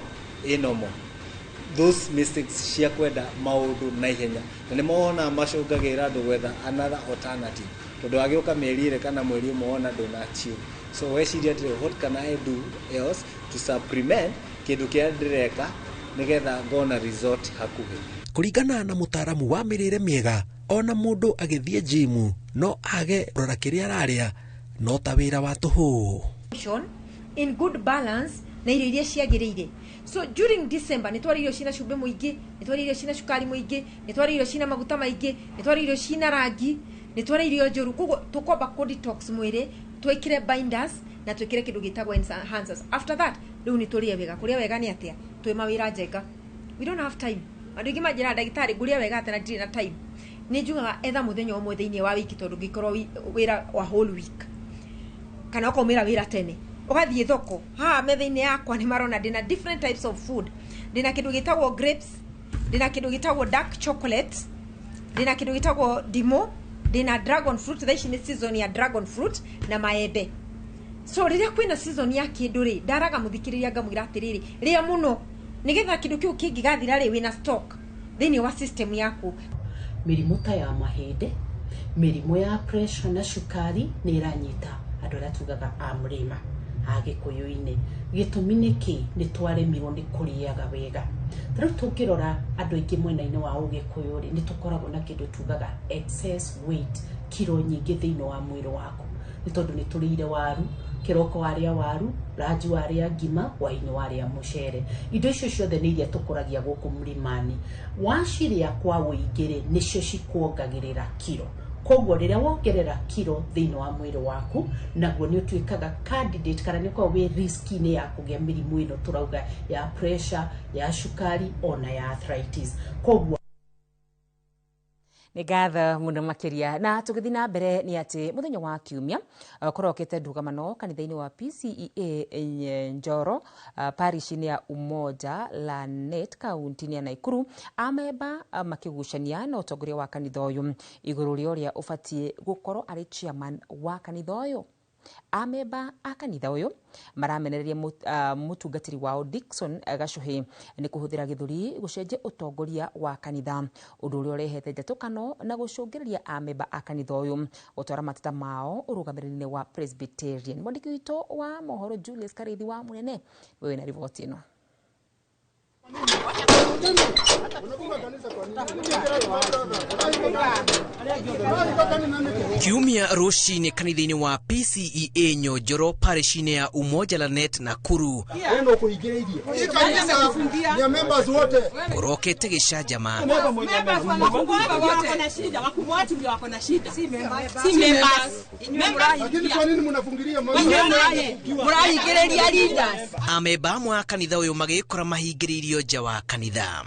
ĩ normal. Those mistakes cia kwenda maũndũ na ihenya na nĩmo wonaga macũngagĩrĩra andũ gwetha another alternative tondũ agĩũka mĩeri ĩrĩ kana mweri ũmwe wona ndũna achieve. So weciria atĩrĩ, what can I do else to supplement kĩndũ kĩrĩa ndĩreka nĩgetha ngona result hakuhĩ. Kũringana na mũtaaramu wa mĩrĩre mĩega, ona mũndũ agĩthiĩ jimu no age rora kĩrĩa ararĩa no ta wĩra wa tũhũ. In good balance na irio iria ciagĩrĩire. So during December nĩ twarĩa irio cina cumbĩ mũingĩ, nĩ twarĩa irio cina cukari mũingĩ, nĩ twarĩa irio cina maguta maingĩ, nĩ twarĩa irio cina rangi, nĩ twarĩa irio njũru. Koguo tũkwamba kũ detox mwĩrĩ Twĩkĩre binders na twĩkĩre kĩndũ gĩtagwo enhancers. After that rĩu nĩ tũrĩe wega. Kũrĩa wega nĩ atĩa? Twĩ mawĩra njenga, we don't have time. Andũ aingĩ manjĩraga, ndagĩtarĩ, ngũrĩa wega atĩa na ndirĩ na time? Nĩ njugaga etha mũthenya ũmwe thĩinĩ wa wiki, tondũ ngĩkorwo wĩra wa whole week kana ũkaumĩra wĩra tene, ũgathiĩ thoko. Haha metha-inĩ yakwa nĩ marona ndĩna different types of food. Ndĩna kĩndũ gĩtagwo grapes, ndĩna kĩndũ gĩtagwo dark chocolate, ndĩna kĩndũ gĩtagwo ndimũ, ndĩna dragon fruit. Thaa ici nĩ season ya dragon fruit na maembe. So rĩrĩa kwĩna season ya kĩndũ rĩ, ndaraga mũthikĩrĩria ngamwĩra atĩrĩrĩ, rĩa mũno nĩgetha kĩndũ kĩu kĩngĩgathira rĩ, wĩna stock thĩinĩ wa system yaku. Mĩrimũ ta ya mahĩndĩ, mĩrimũ ya pressure na cukari nĩ ĩranyita andũ arĩa tugaga a mũrĩma a gĩkũyũ-inĩ. Gĩtũmi nĩ kĩ? Nĩ twaremirwo nĩ kũrĩaga wega. Ta rĩu tũngĩrora andũ aingĩ mwena-inĩ wa ũgĩkũyũ rĩ, nĩ tũkoragwo na kĩndũ tugaga excess weight, kiro nyingĩ thĩinĩ wa mwĩrĩ waku, nĩ tondũ nĩ tũrĩire waru kĩroko, warĩa waru, ranji warĩa ngima, hwaĩ-inĩ warĩa mũcere. Indo icio ciothe nĩ iria tũkũragia gũkũ mlimani. Wacirĩa kwa ũingĩ rĩ, nĩcio cikuongagĩrĩra kiro. Koguo rĩrĩa wongerera kiro thĩinĩ wa mwĩrĩ waku, naguo nĩ ũtuĩkaga candidate kana nĩ ũkoragwo wĩ risk-inĩ ya kũgĩa mĩrimũ ĩno tũrauga ya pressure, ya cukari ona ya arthritis. Koguo Nĩ ngatho mũno makĩria. Na tũgĩthiĩ na mbere nĩ atĩ mũthenya wa kiumia kũrokĩte ndũgamano kanitha-inĩ wa PCEA Njoro, parish-inĩ ya Umoja Lanet, kaunti-inĩ ya Naikuru, amemba makĩgucania na ũtongoria wa kanitha ũyũ igũrũ rĩa ũrĩa ũbatiĩ gũkorwo arĩ chairman wa kanitha ũyũ. Amemba a kanitha ũyũ maramenereria mũtungatĩri wao Dickson Gacuhi nĩ kũhũthĩra gĩthũri gũcenjia ũtongoria wa kanitha, ũndũ ũrĩa ũrehete njatũkano na gũcũngĩrĩria amemba a kanitha ũyũ gũtwara mateta mao ũrũgamĩrĩri-inĩ wa Presbyterian. Mwandĩki witũ wa mohoro Julius Karithi wa Mũnene wewe na riboti ĩno. Kiumia rũcinĩ kanitha-inĩ wa PCEA Nyonjoro, parish-inĩ ya Umoja Lanet, Nakuru, kũrokete gĩcanjama. Amemba amwe a kanitha ũyũ magĩkora mahingĩrĩirio nja wa kanitha.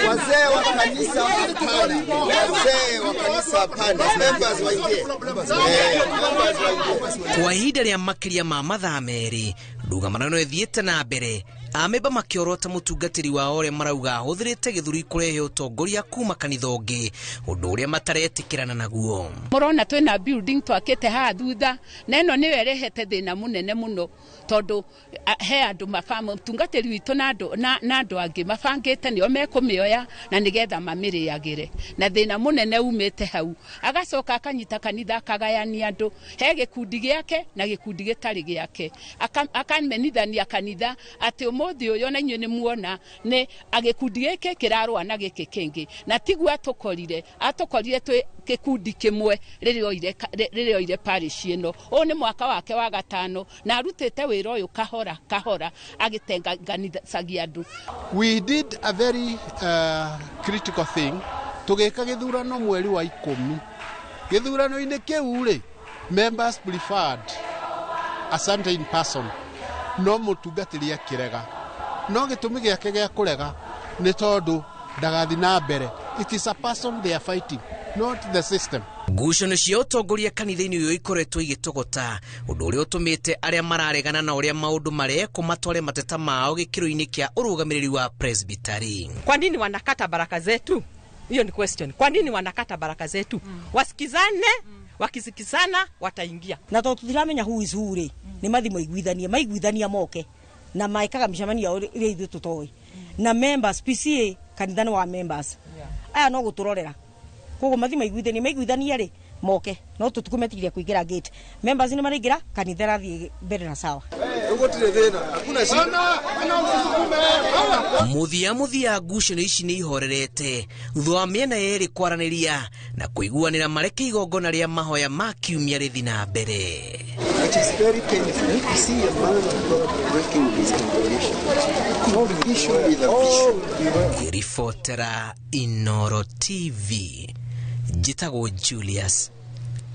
Wazee wa kanisa hapana, wazee wa kanisa hapana, members waingie. Kwa ihinda rĩa makĩria ma mathaa 2, ndũgamano ĩno ĩthiĩte na mbere, amemba makĩorota mũtungatĩri wao ũrĩa marauga ahũthĩrĩte gĩthũri kũrehe ũtongoria kuma kanitha ũngĩ, ũndũ ũrĩa mataretĩkĩrana naguo. Mũrona twĩna building twakĩte haha thutha, na ĩno nĩyo ĩrehete thĩna mũnene mũno, tondũ he andũ mũtungatĩri witũ na andũ angĩ mabangĩte nĩo mekũmĩoya na nĩgetha mamĩrĩagĩre, na thĩna mũnene umĩte hau. Agacoka akanyita kanitha akagayania andũ, he gĩkundi gĩake na gĩkundi gĩtarĩ gĩake, akamenithania kanitha atĩ ũmũthĩ ũyũ na inyuĩ nĩ muona nĩ gĩkundi gĩkĩ kĩrarũa na gĩkĩ kĩngĩ, na tiguo atũkorire twĩ gĩkundi kĩmwe rĩrĩa oire parish ĩno. Ũyũ nĩ mwaka wake wa 5 na arutĩte wĩra ũyũ kahora kahora agĩtenganicagia andũ. We did a very critical thing. Tũgĩka gĩthurano mweri wa 10. Gĩthurano-inĩ kĩu rĩ, members preferred a certain person, no mũtungatĩri akĩrega. No gĩtũmi gĩake gĩa kũrega nĩ tondũ ndagathi na mbere. It is a person they are fighting, not the system. Ngucanio cia ũtongoria kanitha-inĩ ũyũ ikoretwo igĩtogota, ũndũ ũrĩa ũtũmĩte arĩa mararegana na ũrĩa maũndũ marekwo matware mateta mao gĩkĩro-inĩ kĩa ũrũgamĩrĩri wa presbytery. Kwa nini wanakata baraka zetu? Hiyo ni question. Kwa nini wanakata baraka zetu? Wasikizane, wakisikizana wataingia. Na tondũ tũtiramenya who is who rĩ, nĩ mathi maiguithanie, maiguithania moke na maikaga mĩcemanio ĩrĩa ithuĩ tũtoĩ. Na members PCA kanitha nĩ wa members. Aya no gũtũrorera. Koguo mathi maiguithanie, maiguithania rĩ moke, no tũtikũmetiria kũingĩra gate. Members nĩ maraingĩra, kanitha ĩrathiĩ mbere na sawa. Mũthia mũthia ngucanio ici nĩ ihorerete thutha wa mĩena yerĩ kwaranĩria na kũiguanĩra mareke igongona rĩa mahoya ma kiumia rĩthiĩ na mbere. It is very painful to see a man of God breaking his congregation. Vision with a vision. Ribotera Inoro TV, Njĩtagwo Julius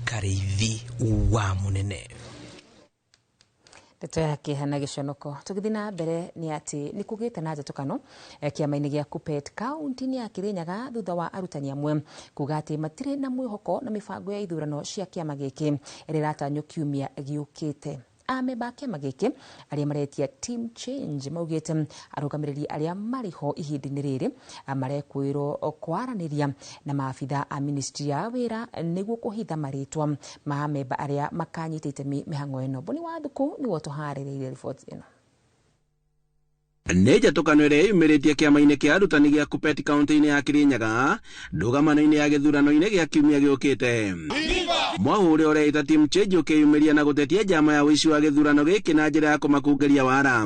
Karĩithi wa Mũnene. Ndeto ya kĩeha na gĩconoko. Tũgĩthiĩ na mbere nĩ atĩ nĩ kũgĩte na njatũkano kĩama-inĩ gĩa Kuppet kaunti-inĩ ya Kirinyaga thutha wa arutani amwe kuga atĩ matirĩ na mwĩhoko na mĩbango ya ithurano cia kĩama gĩkĩ ĩrĩa ĩratanywo kiumia gĩũkĩte. Amemba a kĩama gĩkĩ arĩa maretia team change maugĩte arũgamĩrĩri arĩa marĩ ho ihinda-inĩ rĩrĩ marekwĩrwo kwaranĩria na maabitha a ministry ya wĩra nĩguo kũhitha marĩtwa ma amemba arĩa makanyita itemi mĩhang'o ĩno. Boni wa Thuku nĩwe ũtũharĩrĩirie riboti ĩno. Nĩ njatũkano ĩrĩa yumĩrĩtie kĩama-inĩ kĩa arutani gĩa Kuppet kaunti-inĩ ya Kirinyaga ndũgamano-inĩ ya gĩthurano-inĩ gĩa kiumia gĩũkĩte. Mwahu ũrĩa ũreita team change ũkĩyumĩria na gũtetia njama ya ũici wa gĩthurano gĩkĩ na njĩra ya kũmakungĩria wara.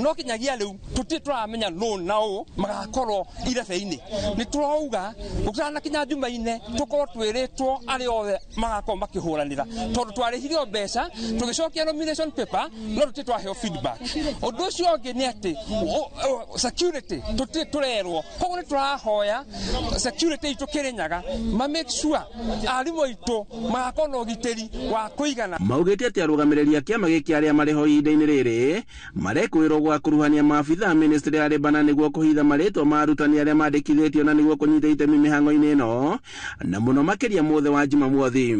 No kinyagia rĩu tũtirĩ tũramenya nũ na ũ magakorwo irebe-inĩ. Nĩ tũrauga gũtanakinya Jumaine tũkorwo twĩrĩtwo arĩa othe magakorwo makĩhũranĩra, tondũ twarĩhirio mbeca tũgĩcokia nomination paper no tũtirĩ twaheo feedback. Ũndũ ũcio ũngĩ nĩ atĩ security tũtirĩ tũrerwo, koguo nĩ tũrahoya security itũ Kirinyaga ma make sure arimũ aitũ magakorwo na ũgitĩri wa kũigana. Maugĩte atĩ arũgamĩrĩri a kĩama gĩkĩ arĩa marĩ ho ihinda-inĩ rĩrĩ marekwĩrwo gwakuruhania maabitha a ministry ya Labour na nĩguo kũhitha marĩtwa ma arutani arĩa mandĩkithĩtio na nĩguo kũnyita itemi mĩhang'o-inĩ ĩno na mũno makĩria mũthĩ wa Jumamothi.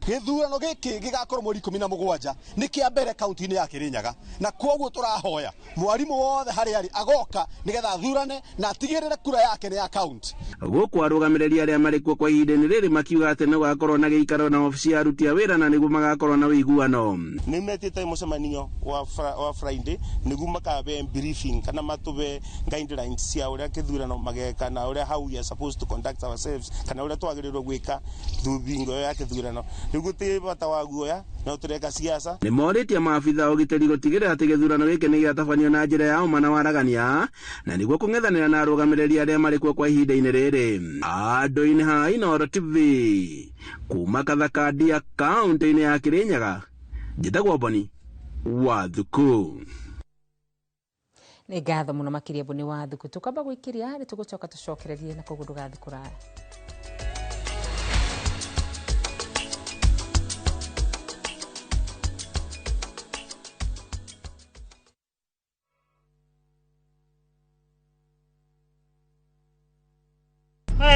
Gĩthurano gĩkĩ gĩgakorwo mweri 17 nĩ kĩa mbere kaunti-inĩ ya Kirinyaga, na koguo tũrahoya mwarimũ wothe harĩa arĩ agoka nĩgetha athurane na atigĩrĩre kura yake nĩ ya kaunti. Gũkũ arũgamĩrĩri arĩa marĩ kuo kwa ihinda-inĩ rĩrĩ makiuga atĩ nĩ gũgakorwo na gĩikaro na obici ya aruti a wĩra na nĩguo magakorwo na ũiguano. Nĩ metĩte mũcemanio wa Friday nĩguo makabe briefing kana matũbe guidelines cia ũrĩa kĩthurano mageka na ũrĩa how we are supposed to conduct ourselves kana ũrĩa twagĩrĩirwo gwĩka thuthingo ya kĩthurano. Rĩu gũtirĩ bata wa guoya no tũreka siasa. Nĩ morĩtie maabitha ũgitĩri gũtigĩrĩra atĩ gĩthurano gĩkĩ nĩ gĩatabanio na njĩra ya ũma na waragania na nĩguo kũng'ethanĩra na arũgamĩrĩri arĩa marĩ kuo kwa ihinda-inĩ rĩrĩ. Andũ-inĩ ha Inooro TV kuma Kathaka kaunti-inĩ ya Kirinyaga, njĩtagwo Boni wa Thuku. Nĩ ngatho mũno makĩria Boni wa Thuku. Tũkamba gwĩkĩria nĩ tũgũcoka tũcokererie na koguo ndũgathiĩ kũraya.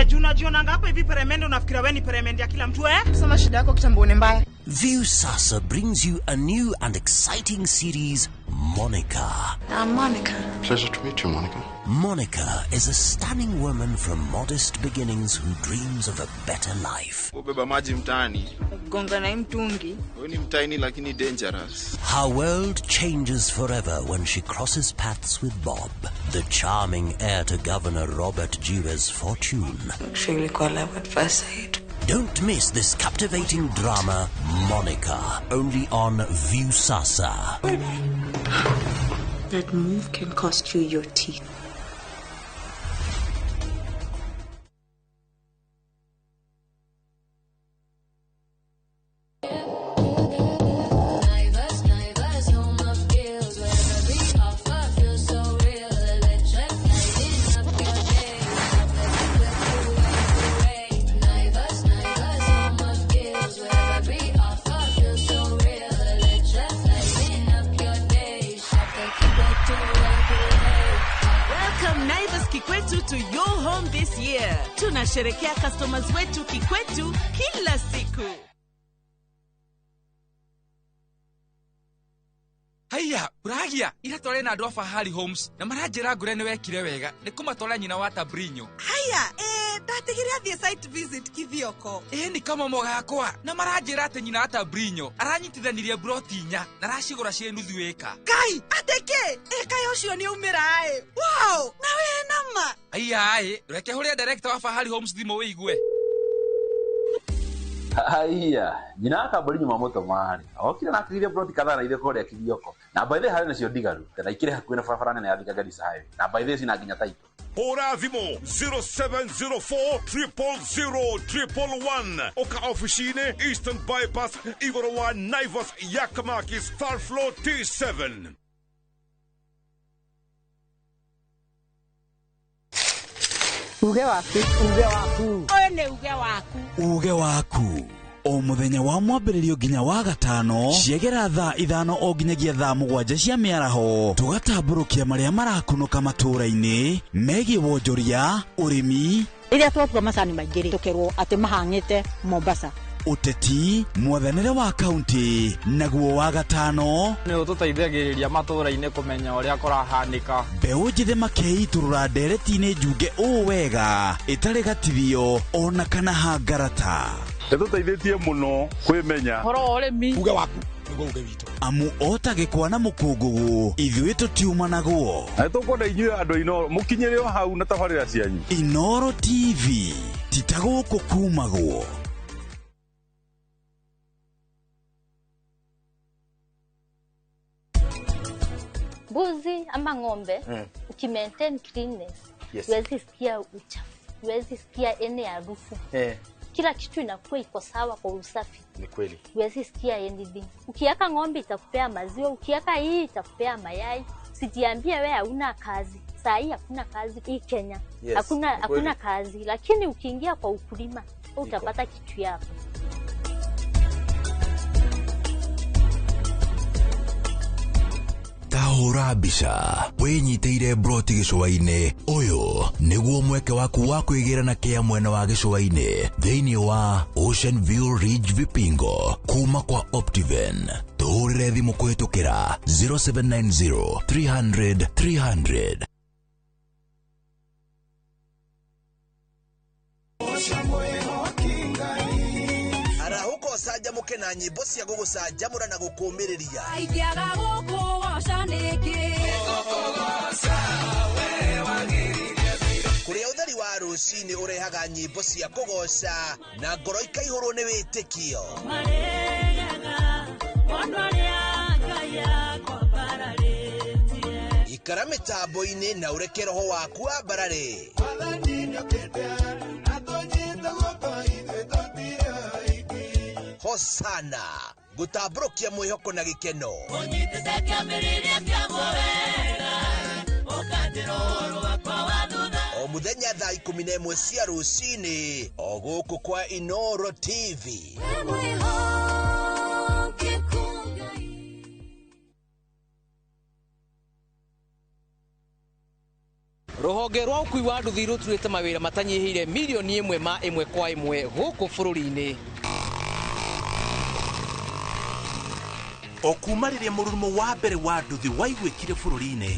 Junajionanga hapa hivi peremende, unafikira wewe ni peremende ya kila mtu eh? Sema shida yako kitambo ni mbaya. Viusasa brings you a new and exciting series, Monica. I'm Monica. Pleasure to meet you, Monica. Monica is a stunning woman from modest beginnings who dreams of a better life. Ubeba maji mtaani. Gonga na mtungi. Wewe ni mtaini lakini dangerous. Her world changes forever when she crosses paths with Bob, the charming heir to Governor Robert Jewe's fortune. Actually, love at first sight. Don't miss this captivating drama, Monica, only on Viusasa. That move can cost you your teeth. Kikwetu to your home this year. Tunasherekea customers wetu Kikwetu kila siku. Haiya, uragia ira tware na andu a Fahari Homes na maranjira ngure ni wekire wega ni kumatwara nyina wa Tabrinyo. Haiya, ndatigire athie site visit Kithioko. Ni kama mogakwa na maranjira ati nyina wa Tabrinyo aranyitithanirie broti inya na aracigura cie nuthu ĩka. Kai, ateke ĩka ucio ni umira ĩ. Wow, na we nama. Haiya, reke huria director wa Fahari Homes thimu wigue. Haiya, nyina wa Tabrinyo mamutomari okire na akirire broti kadhaa na ithe kuria Kithioko. Na by the harĩ nacio ndigaru na ikire hakuhĩ na barabara nene ya Thika Garissa Highway. Na by the cina nginya taito. Hũra thimũ 0704 000 111 oka ofici-inĩ Eastern Bypass igũrũ wa Naivas Yakamakis third floor T7. Uge waku. Uge waku. Ũyũ nĩ uge waku. Uge waku o muthenya wa mwambĩrĩrio nginya wa gatano ciegera thaa 5 o nginyagia thaa 7 cia mĩaraho tũgatambũrũkia marĩa marakunũka matũũra-inĩ megiĩ wonjoria, ũrĩmi, rĩrĩa twatua macani maingĩ rĩ tũkerwo atĩ mahang'ĩte Mombasa, ũteti, mwathanĩre wa kaunti, naguo wa gatano nĩ ũtũteithagĩrĩria matũũra-inĩ kũmenya ũrĩa kũrahanĩka. Mbeũ njĩthĩ makeitũrũra ndereti-inĩ njunge ũũ wega ĩtarĩ gatithio ona kana hangarata. Ĩtũteithĩtie mũno kwĩmenya ũhoro wa ũrĩmi. Uge waku nĩguo uge witũ. Amu ota gĩkwa na mũkũngũgũ ithuĩ tũtiumanagwo. Na nĩtũkwenda inyuĩ andũ a Inooro mũkinyĩre o hau na tabarĩra cianyu. Inooro TV ti ta gũkũ kumagwo. Mbuzi ama ng'ombe, ukimaintain cleanness, huwezi sikia uchafu, huwezi sikia any harufu. Kila kitu inakuwa iko sawa kwa usafi. Ni kweli. Huwezi sikia anything. Ukiweka ng'ombe itakupea maziwa, ukiweka hii itakupea mayai. Sijiambie wewe hauna kazi. Saa hii hakuna kazi hii Kenya. Yes, hakuna kazi, lakini ukiingia kwa ukulima utapata kitu yako. Tahũra mbica wĩnyitĩire broti gĩcũa-inĩ. Ũyũ nĩguo mweke waku wa kwĩgĩra na kĩa mwena wa gĩcũa-inĩ thĩinĩ wa Ocean View Ridge Vipingo kuma kwa Optiven. Tũhũrĩre thimũ kũhĩtũkĩra 0790 300 300. Arahũka ũcanjamũke na nyĩmbo cia gũgũcanjamũra na gũkũũmĩrĩria. Ingĩaga gũkũgoca nĩkĩ? Kũrĩa ũtheri wa rũcinĩ ũrehaga nyĩmbo cia kũgoca na ngoro ikaihũrwo nĩ wĩtĩkio. Ikara mĩtambo-inĩ na ũreke roho waku wambarare. Hosana gũtambũrũkia mwĩhoko na gĩkeno. O mũthenya thaa 11 cia rũcinĩ o gũkũ kwa Inooro TV. Rũhonge rwa ũkui wa nduthi rũturĩte mawĩra matanyihĩire milioni 1 ma 1 kwa 1 gũkũ bũrũri-inĩ. O kuma rĩrĩa mũrurumo wa mbere wa nduthi waiguĩkire bũrũri-inĩ,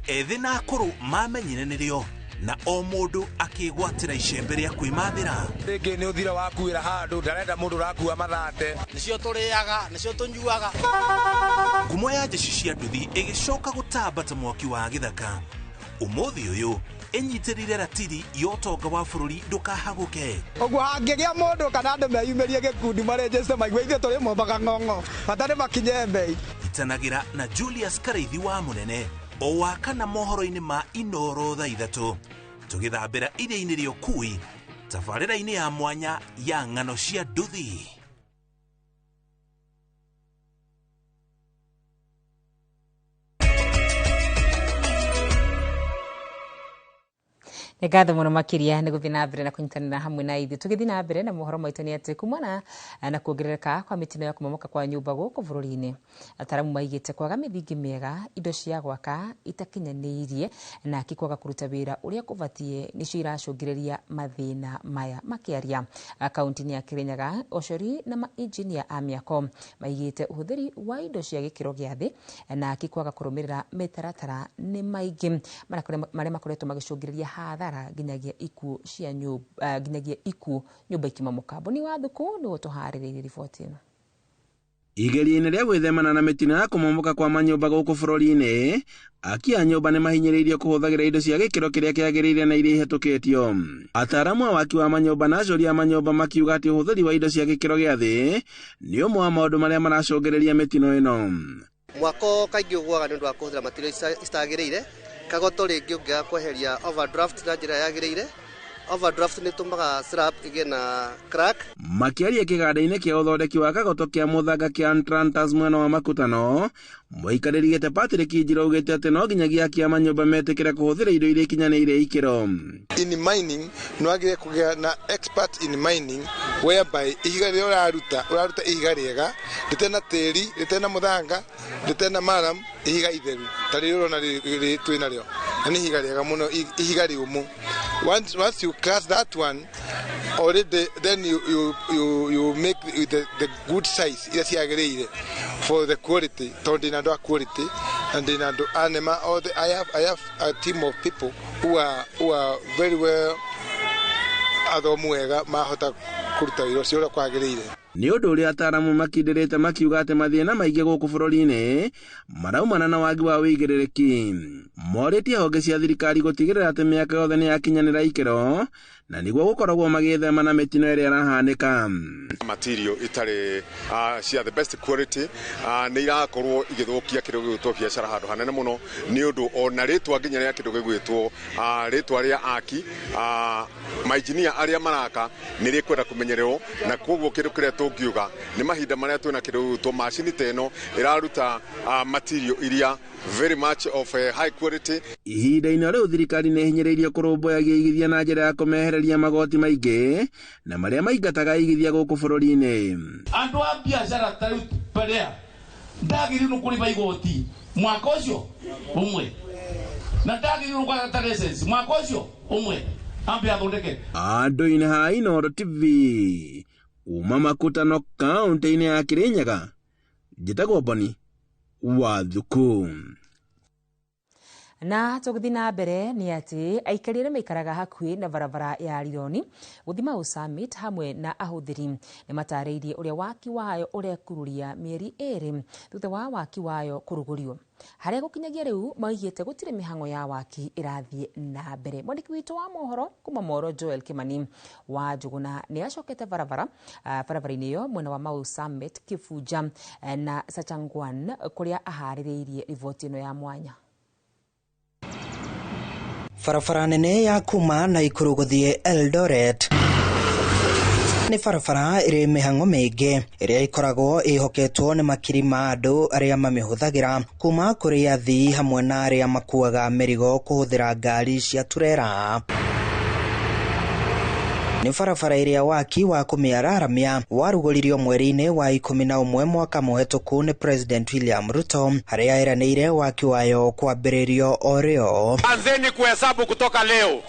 ethĩ na akũrũ mamenyire nĩrĩo na o mũndũ akĩgwatĩra icembe rĩa kwĩmathĩra. Rĩngĩ nĩ ũthira wakuĩra handũ ndarenda mũndũ ũrakua mathate. Nĩcio tũrĩaga, nĩcio tũnyuaga. Ngumo ya njeci cia nduthi ĩgĩcoka gũtamba ta mwaki wa gĩthaka. Ũmũthĩ ũyũ ĩnyitĩrĩire ratiri ya ũtonga wa bũrũri ndũkahagũke. Ũguo hangĩgĩa mũndũ kana andũ meyumĩrie gĩkundi marenjeste maigue ithuĩ tũrĩ mombaga ng'ong'o bata nĩ makinye mbei. Itanagĩra na Julius Karaithi wa Mũnene o wa kana mohoro-inĩ ma Inooro thaa 3 tũgĩthambĩra iria-inĩ rĩa ũkui tabarĩra-inĩ ya mwanya ya ng'ano cia nduthi. Nĩ ngatho mũno makĩria nĩ gũthiĩ na mbere na kũnyitanĩra hamwe na ithuĩ. Tũgĩthiĩ na mbere na mohoro maitũ nĩ atĩ kumana na kuongerereka kwa mĩtino ya kũmomoka kwa nyũmba gũkũ bũrũri-inĩ, ataaramu maigĩte kwaga mĩthingi mĩega, indo cia gwaka itakinyanĩirie na kwaga kũruta wĩra ũrĩa kũbatiĩ nĩcio iracũngĩrĩria mathĩna maya. Makĩaria kaunti-inĩ ya Kirinyaga, ocori na mainjinia a mĩako maigĩte ũhũthĩri wa indo cia gĩkĩro gĩa thĩ na kwaga kũrũmĩrĩra mĩtaratara nĩ maingĩ marĩa makoretwo magĩcũngĩrĩria hathara nginyagia ikuũ cia nyũmba, nginyagia ikuũ nyũmba ikĩmomoka. Mboni wa Thuku nĩwe ũtũharĩrĩirie riboti ĩno. Igeria-inĩ rĩa gwĩthemana na mĩtino ya kũmomoka kwa manyũmba gũkũ bũrũri-inĩ, aki a nyũmba nĩ mahinyĩrĩirio kũhũthagĩra indo cia gĩkĩro kĩrĩa kĩagĩrĩire na iria ihĩtũkĩtio. Ataaramu a waki wa manyũmba na acori a manyũmba makiuga atĩ ũhũthĩri wa indo cia gĩkĩro gĩa thĩ nĩ ũmwe wa maũndũ marĩa maracũngĩrĩria mĩtino ĩno. Mwako kaingĩ ũgũaga nĩ ũndũ wa kũhũthĩra material citagĩrĩire. Kagoto rĩngĩ ũngĩaga kweheria overdraft na njĩra yagĩrĩire, Overdraft nĩ ĩtũmaga slab ĩgĩe na crack. Makĩaria kĩganda-inĩ kĩa ũthondeki wa kagoto kĩa mũthanga kĩa Antrantas mwena wa Makutano, mũikarĩri gĩtĩ Patrick Njiro augĩte atĩ no nginyagia akia manyũmba metĩkĩre kũhũthĩra indo iria ikinyanĩire ikĩro. In mining nĩ wagĩrĩire kũgĩa na expert in mining, whereby ihiga rĩrĩa ũraruta, ũraruta ihiga rĩega rĩtarĩ na tĩri, rĩtarĩ na mũthanga, rĩtarĩ na maram, ihiga itheru ta rĩrĩa ũrona twĩ narĩo, na nĩ ihiga rĩega mũno, ihiga rĩũmũ. Once you class that one already, then you make the good size iria ciagĩrĩire for the quality, tondũ ndĩna andũ a quality na ndĩna andũ a nema othe. I have a team of people who are very well athomu wega, mahota kũruta wĩra ũcio ũrĩa kwagĩrĩire. Nĩ ũndũ ũrĩa ataaramu makindĩrĩte makiuga atĩ mathĩna maingĩ gũkũ bũrũri-inĩ maraumana na wagi wa wĩigĩrĩrĩki. Morĩtie honge cia thirikari gũtigĩrĩra atĩ mĩaka yothe nĩ yakinyanĩra ikĩro na nĩguo gũkoragwo magĩthema na mĩtino ĩrĩa ĩrahanĩka. Material itarĩ cia the best quality nĩ irakorwo igĩthũkia kĩndũ gĩgwĩtwo biacara handũ hanene mũno, nĩ ũndũ ona rĩtwa nginya rĩa kĩndũ gĩgwĩtwo rĩtwa rĩa aki mainjinia arĩa maraka nĩ rĩkwenda kũmenyererwo. Na koguo kĩndũ kĩrĩa tũngiuga nĩ mahinda marĩa twĩna kĩndũ gĩgwĩtwo macini ta ĩno ĩraruta material iria very much of high quality. Ihinda-inĩ rĩu thirikari nĩ ĩhinyĩrĩirio kũrũmbũyagia igithia na njĩra ya kũmehereria magoti maingĩ na marĩa maingataga igithia gũkũ bũrũri-inĩ. Andũ a biacara ta rĩu paria ndagĩrĩirwo nĩ kũrĩba igoti mwaka ũcio ũmwe, na ndagĩrĩirwo gwata license mwaka ũcio ũmwe, ambe athondeke. Andũ-inĩ ha Inooro TV kuma Makutano, kaũntĩ-inĩ ya Kirinyaga, njĩtagwo Boni wa Thuku. Na tũgĩthiĩ na mbere nĩ atĩ aikari arĩa maikaraga hakuhĩ na barabara ya Rironi gũthiĩ Mau Summit hamwe na ahũthĩri nĩ matarĩirie ũrĩa waki wayo ũrekururia mĩeri 2 thutha wa waki wayo kũrugũrio, harĩa gũkinyagia rĩu maugĩte gũtirĩ mĩhang'o ya waki ĩrathiĩ na mbere. Mwandĩki witũ wa mohoro kuma Moro, Joel Kimani wa Njũgũna, nĩ acokete barabara-inĩ ĩyo mwena wa Mau Summit, Kibunja na Sachangwan, kũrĩa aharĩrĩirie riboti ĩno ya mwanya. Barabara nene ya kuma Naikuru gũthiĩ Eldoret nĩ barabara ĩrĩ mĩhang'o mĩingĩ ĩrĩa ĩkoragwo ĩhoketwo nĩ makiri ma andũ arĩa mamĩhũthagĩra, kuma kũrĩ athii hamwe na arĩa makuaga mĩrigo kũhũthĩra ngari cia turera. Nĩ barabara ĩrĩa waki wa kũmĩararamia warugũririo mweri-inĩ wa 11 mwaka mũhetũku nĩ President William Ruto, harĩa eranĩire waki wayo kwambĩrĩrio o rĩo. Anzeni kuhesabu kutoka leo.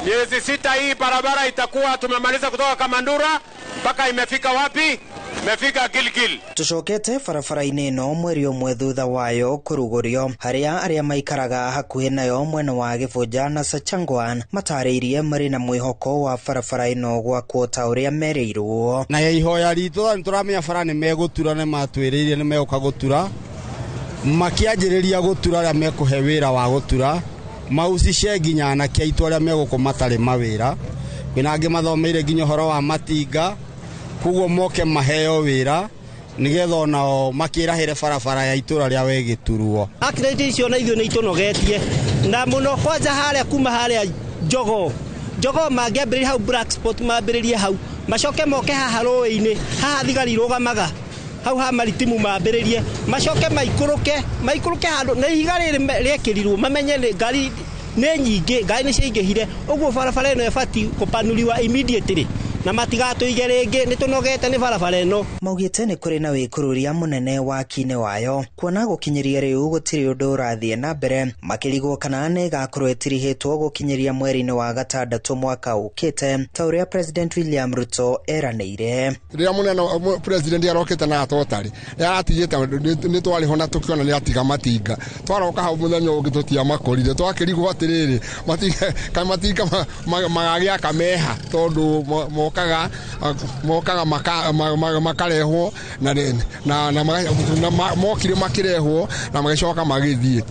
Miezi 6 hii barabara itakuwa tumemaliza kutoka Kamandura mpaka imefika wapi? Imefika Gilgil. Tucokete barabara-inĩ ĩno mweri ũmwe thutha wayo kũrugũrio, harĩa arĩa maikaraga hakuhĩ nayo mwena wa Gĩbũnja na Sachangwan matarĩirie marĩ na mwĩhoko wa barabara ĩno gwakwo ta ũrĩa merĩirwo. Na ihoya ritũ nĩ tũramenya bara nĩ megũtura, nĩ matwĩrĩire nĩ megũka gũtura, makĩanjĩrĩria gũtura arĩa mekũhe wĩra wa gũtura maucice nginya anake aitũ arĩa megũkũ matarĩ mawĩra. Kwĩna angĩ mathomeire nginya ũhoro wa matinga, koguo moke maheo wĩra nĩgetha onao makĩrahĩre barabara ya itũra rĩa Wegĩturuo. Accident icio na ithuĩ nĩ itũnogetie na mũno, kwanja harĩa kuma harĩa Jogoo. Jogoo mangĩambĩrĩria hau black spot, mambĩrĩrie hau, macoke moke haha rũĩ-inĩ haha thigari irũgamaga hau ha maritimu, mambĩrĩrie, macoke maikũrũke handũ na ihiga rĩrĩ rĩekĩrirwo, mamenye nĩ ngari nĩ nyingĩ, ngari nĩ ciaingĩhire ũguo. Barabara ĩno ĩbatiĩ kũpanũriwa immediately na matigatũige rĩngĩ, nĩ tũnogete nĩ barabara ĩno. Maugĩte nĩ kũrĩ na wĩkururia mũnene waki-inĩ wayo, kuona gũkinyĩria rĩu gũtirĩ ũndũ ũrathiĩ na mbere, makĩrigwo kana nĩ ĩgakorwo ĩtirihĩtwo gũkinyĩria mweri-inĩ wa gatandatũ mwaka ũkĩte ta ũrĩa President William Ruto eranĩire. Rĩrĩa mũnene president arokĩte na atotarĩ aratigĩte nĩ twarĩho na tũkĩona nĩ atiga matinga, twaroka hau mũthenya ũngĩ tũtiamakorire, twakĩrigwo atĩrĩrĩ, kaĩ matinga magagĩaka meha tondũ mokĩte. Mokaga mokaga makarehwo na mokire makĩrehwo na magĩcoka magĩthiĩ.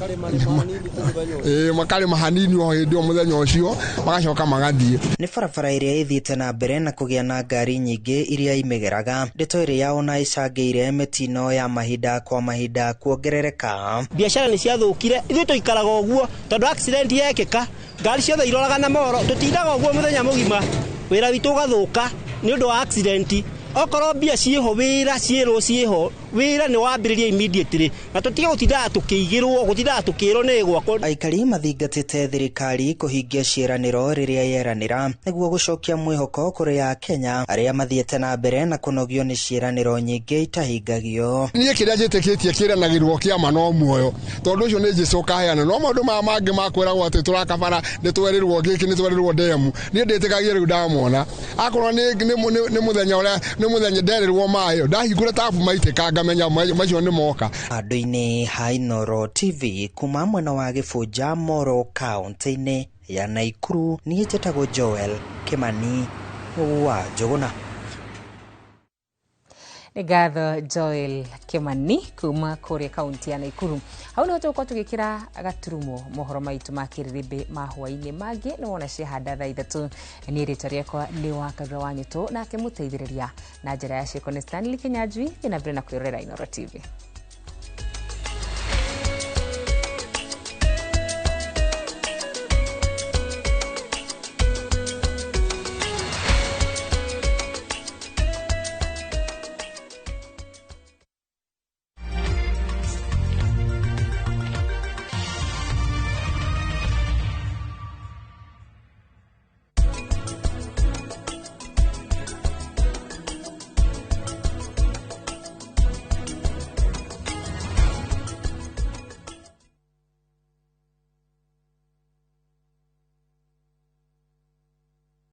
Ĩĩ, makarĩma hanini o hĩndĩ ĩyo mũthenya ũcio, magacoka magathiĩ. Nĩ barabara ĩrĩa ĩthiĩte na mbere na kũgĩa na ngari nyingĩ iria imĩgeraga, ndeto ĩrĩa ona ĩcangĩire mĩtino ya mahinda kwa mahinda kuongerereka. Biacara nĩ ciathũkire. Ithuĩ tũikaraga ũguo tondũ accident yekĩka, ngari ciothe iroraga na moro. Tũtindaga ũguo mũthenya mũgima, wĩra witũ ũgathũka nĩ ũndũ wa accident. Okorwo mbia ciĩho, wĩra ciĩrwo ciĩho, wĩra nĩ wambĩrĩria immediately, na tũtige gũtindaga tũkĩigĩrwo, gũtindaga tũkĩrwo nĩ gwakwo. Aikari mathingatĩte thirikari kũhingia ciĩranĩro rĩrĩa yeranĩra nĩguo gũcokia mwĩhoko kũrĩ Akenya arĩa mathiĩte na mbere na kũnogio nĩ ciĩranĩro nyingĩ itahingagio. Niĩ kĩrĩa njĩtĩkĩtie kĩranagĩrwo kĩama no muoyo, tondũ ũcio nĩ Jesũ ũkaheana. No maũndũ maya mangĩ makwĩragwo atĩ tũraka bara, nĩ twerĩrwo gĩkĩ, nĩ twerĩrwo ndemu, niĩ ndĩtĩkagia. Rĩu ndamona akorwo nĩ mũthenya ũrĩa nĩ mũthenya nderĩrwo maĩ, ndahingũra tabu maitĩka, ngamenya macio nĩ moka. Handũ-inĩ ha Inooro TV kuma mwena wa Gĩbũnja Moro, kaũntĩ-inĩ ya Naikuru, niĩ njĩtagwo Joel Kimani wa Njũgũna. Nĩ ngatho, Joel Kimani kuma kũrĩa kaunti ya Naikuru. Hau nĩho tũgũkorwo tũgĩkĩra gaturumo mohoro maitũ ma kĩrĩrĩmbĩ ma hwaĩ-inĩ. Mangĩ nĩ wona ciahanda thaa 3. Niĩ rĩtwa rĩakwa nĩ Wakarura wa Nyũtũ, nake mũteithĩrĩria na njĩra ya ciĩko nĩ Stanley Kinyanjui. Thiĩ na mbere na kwĩrorera Inooro TV.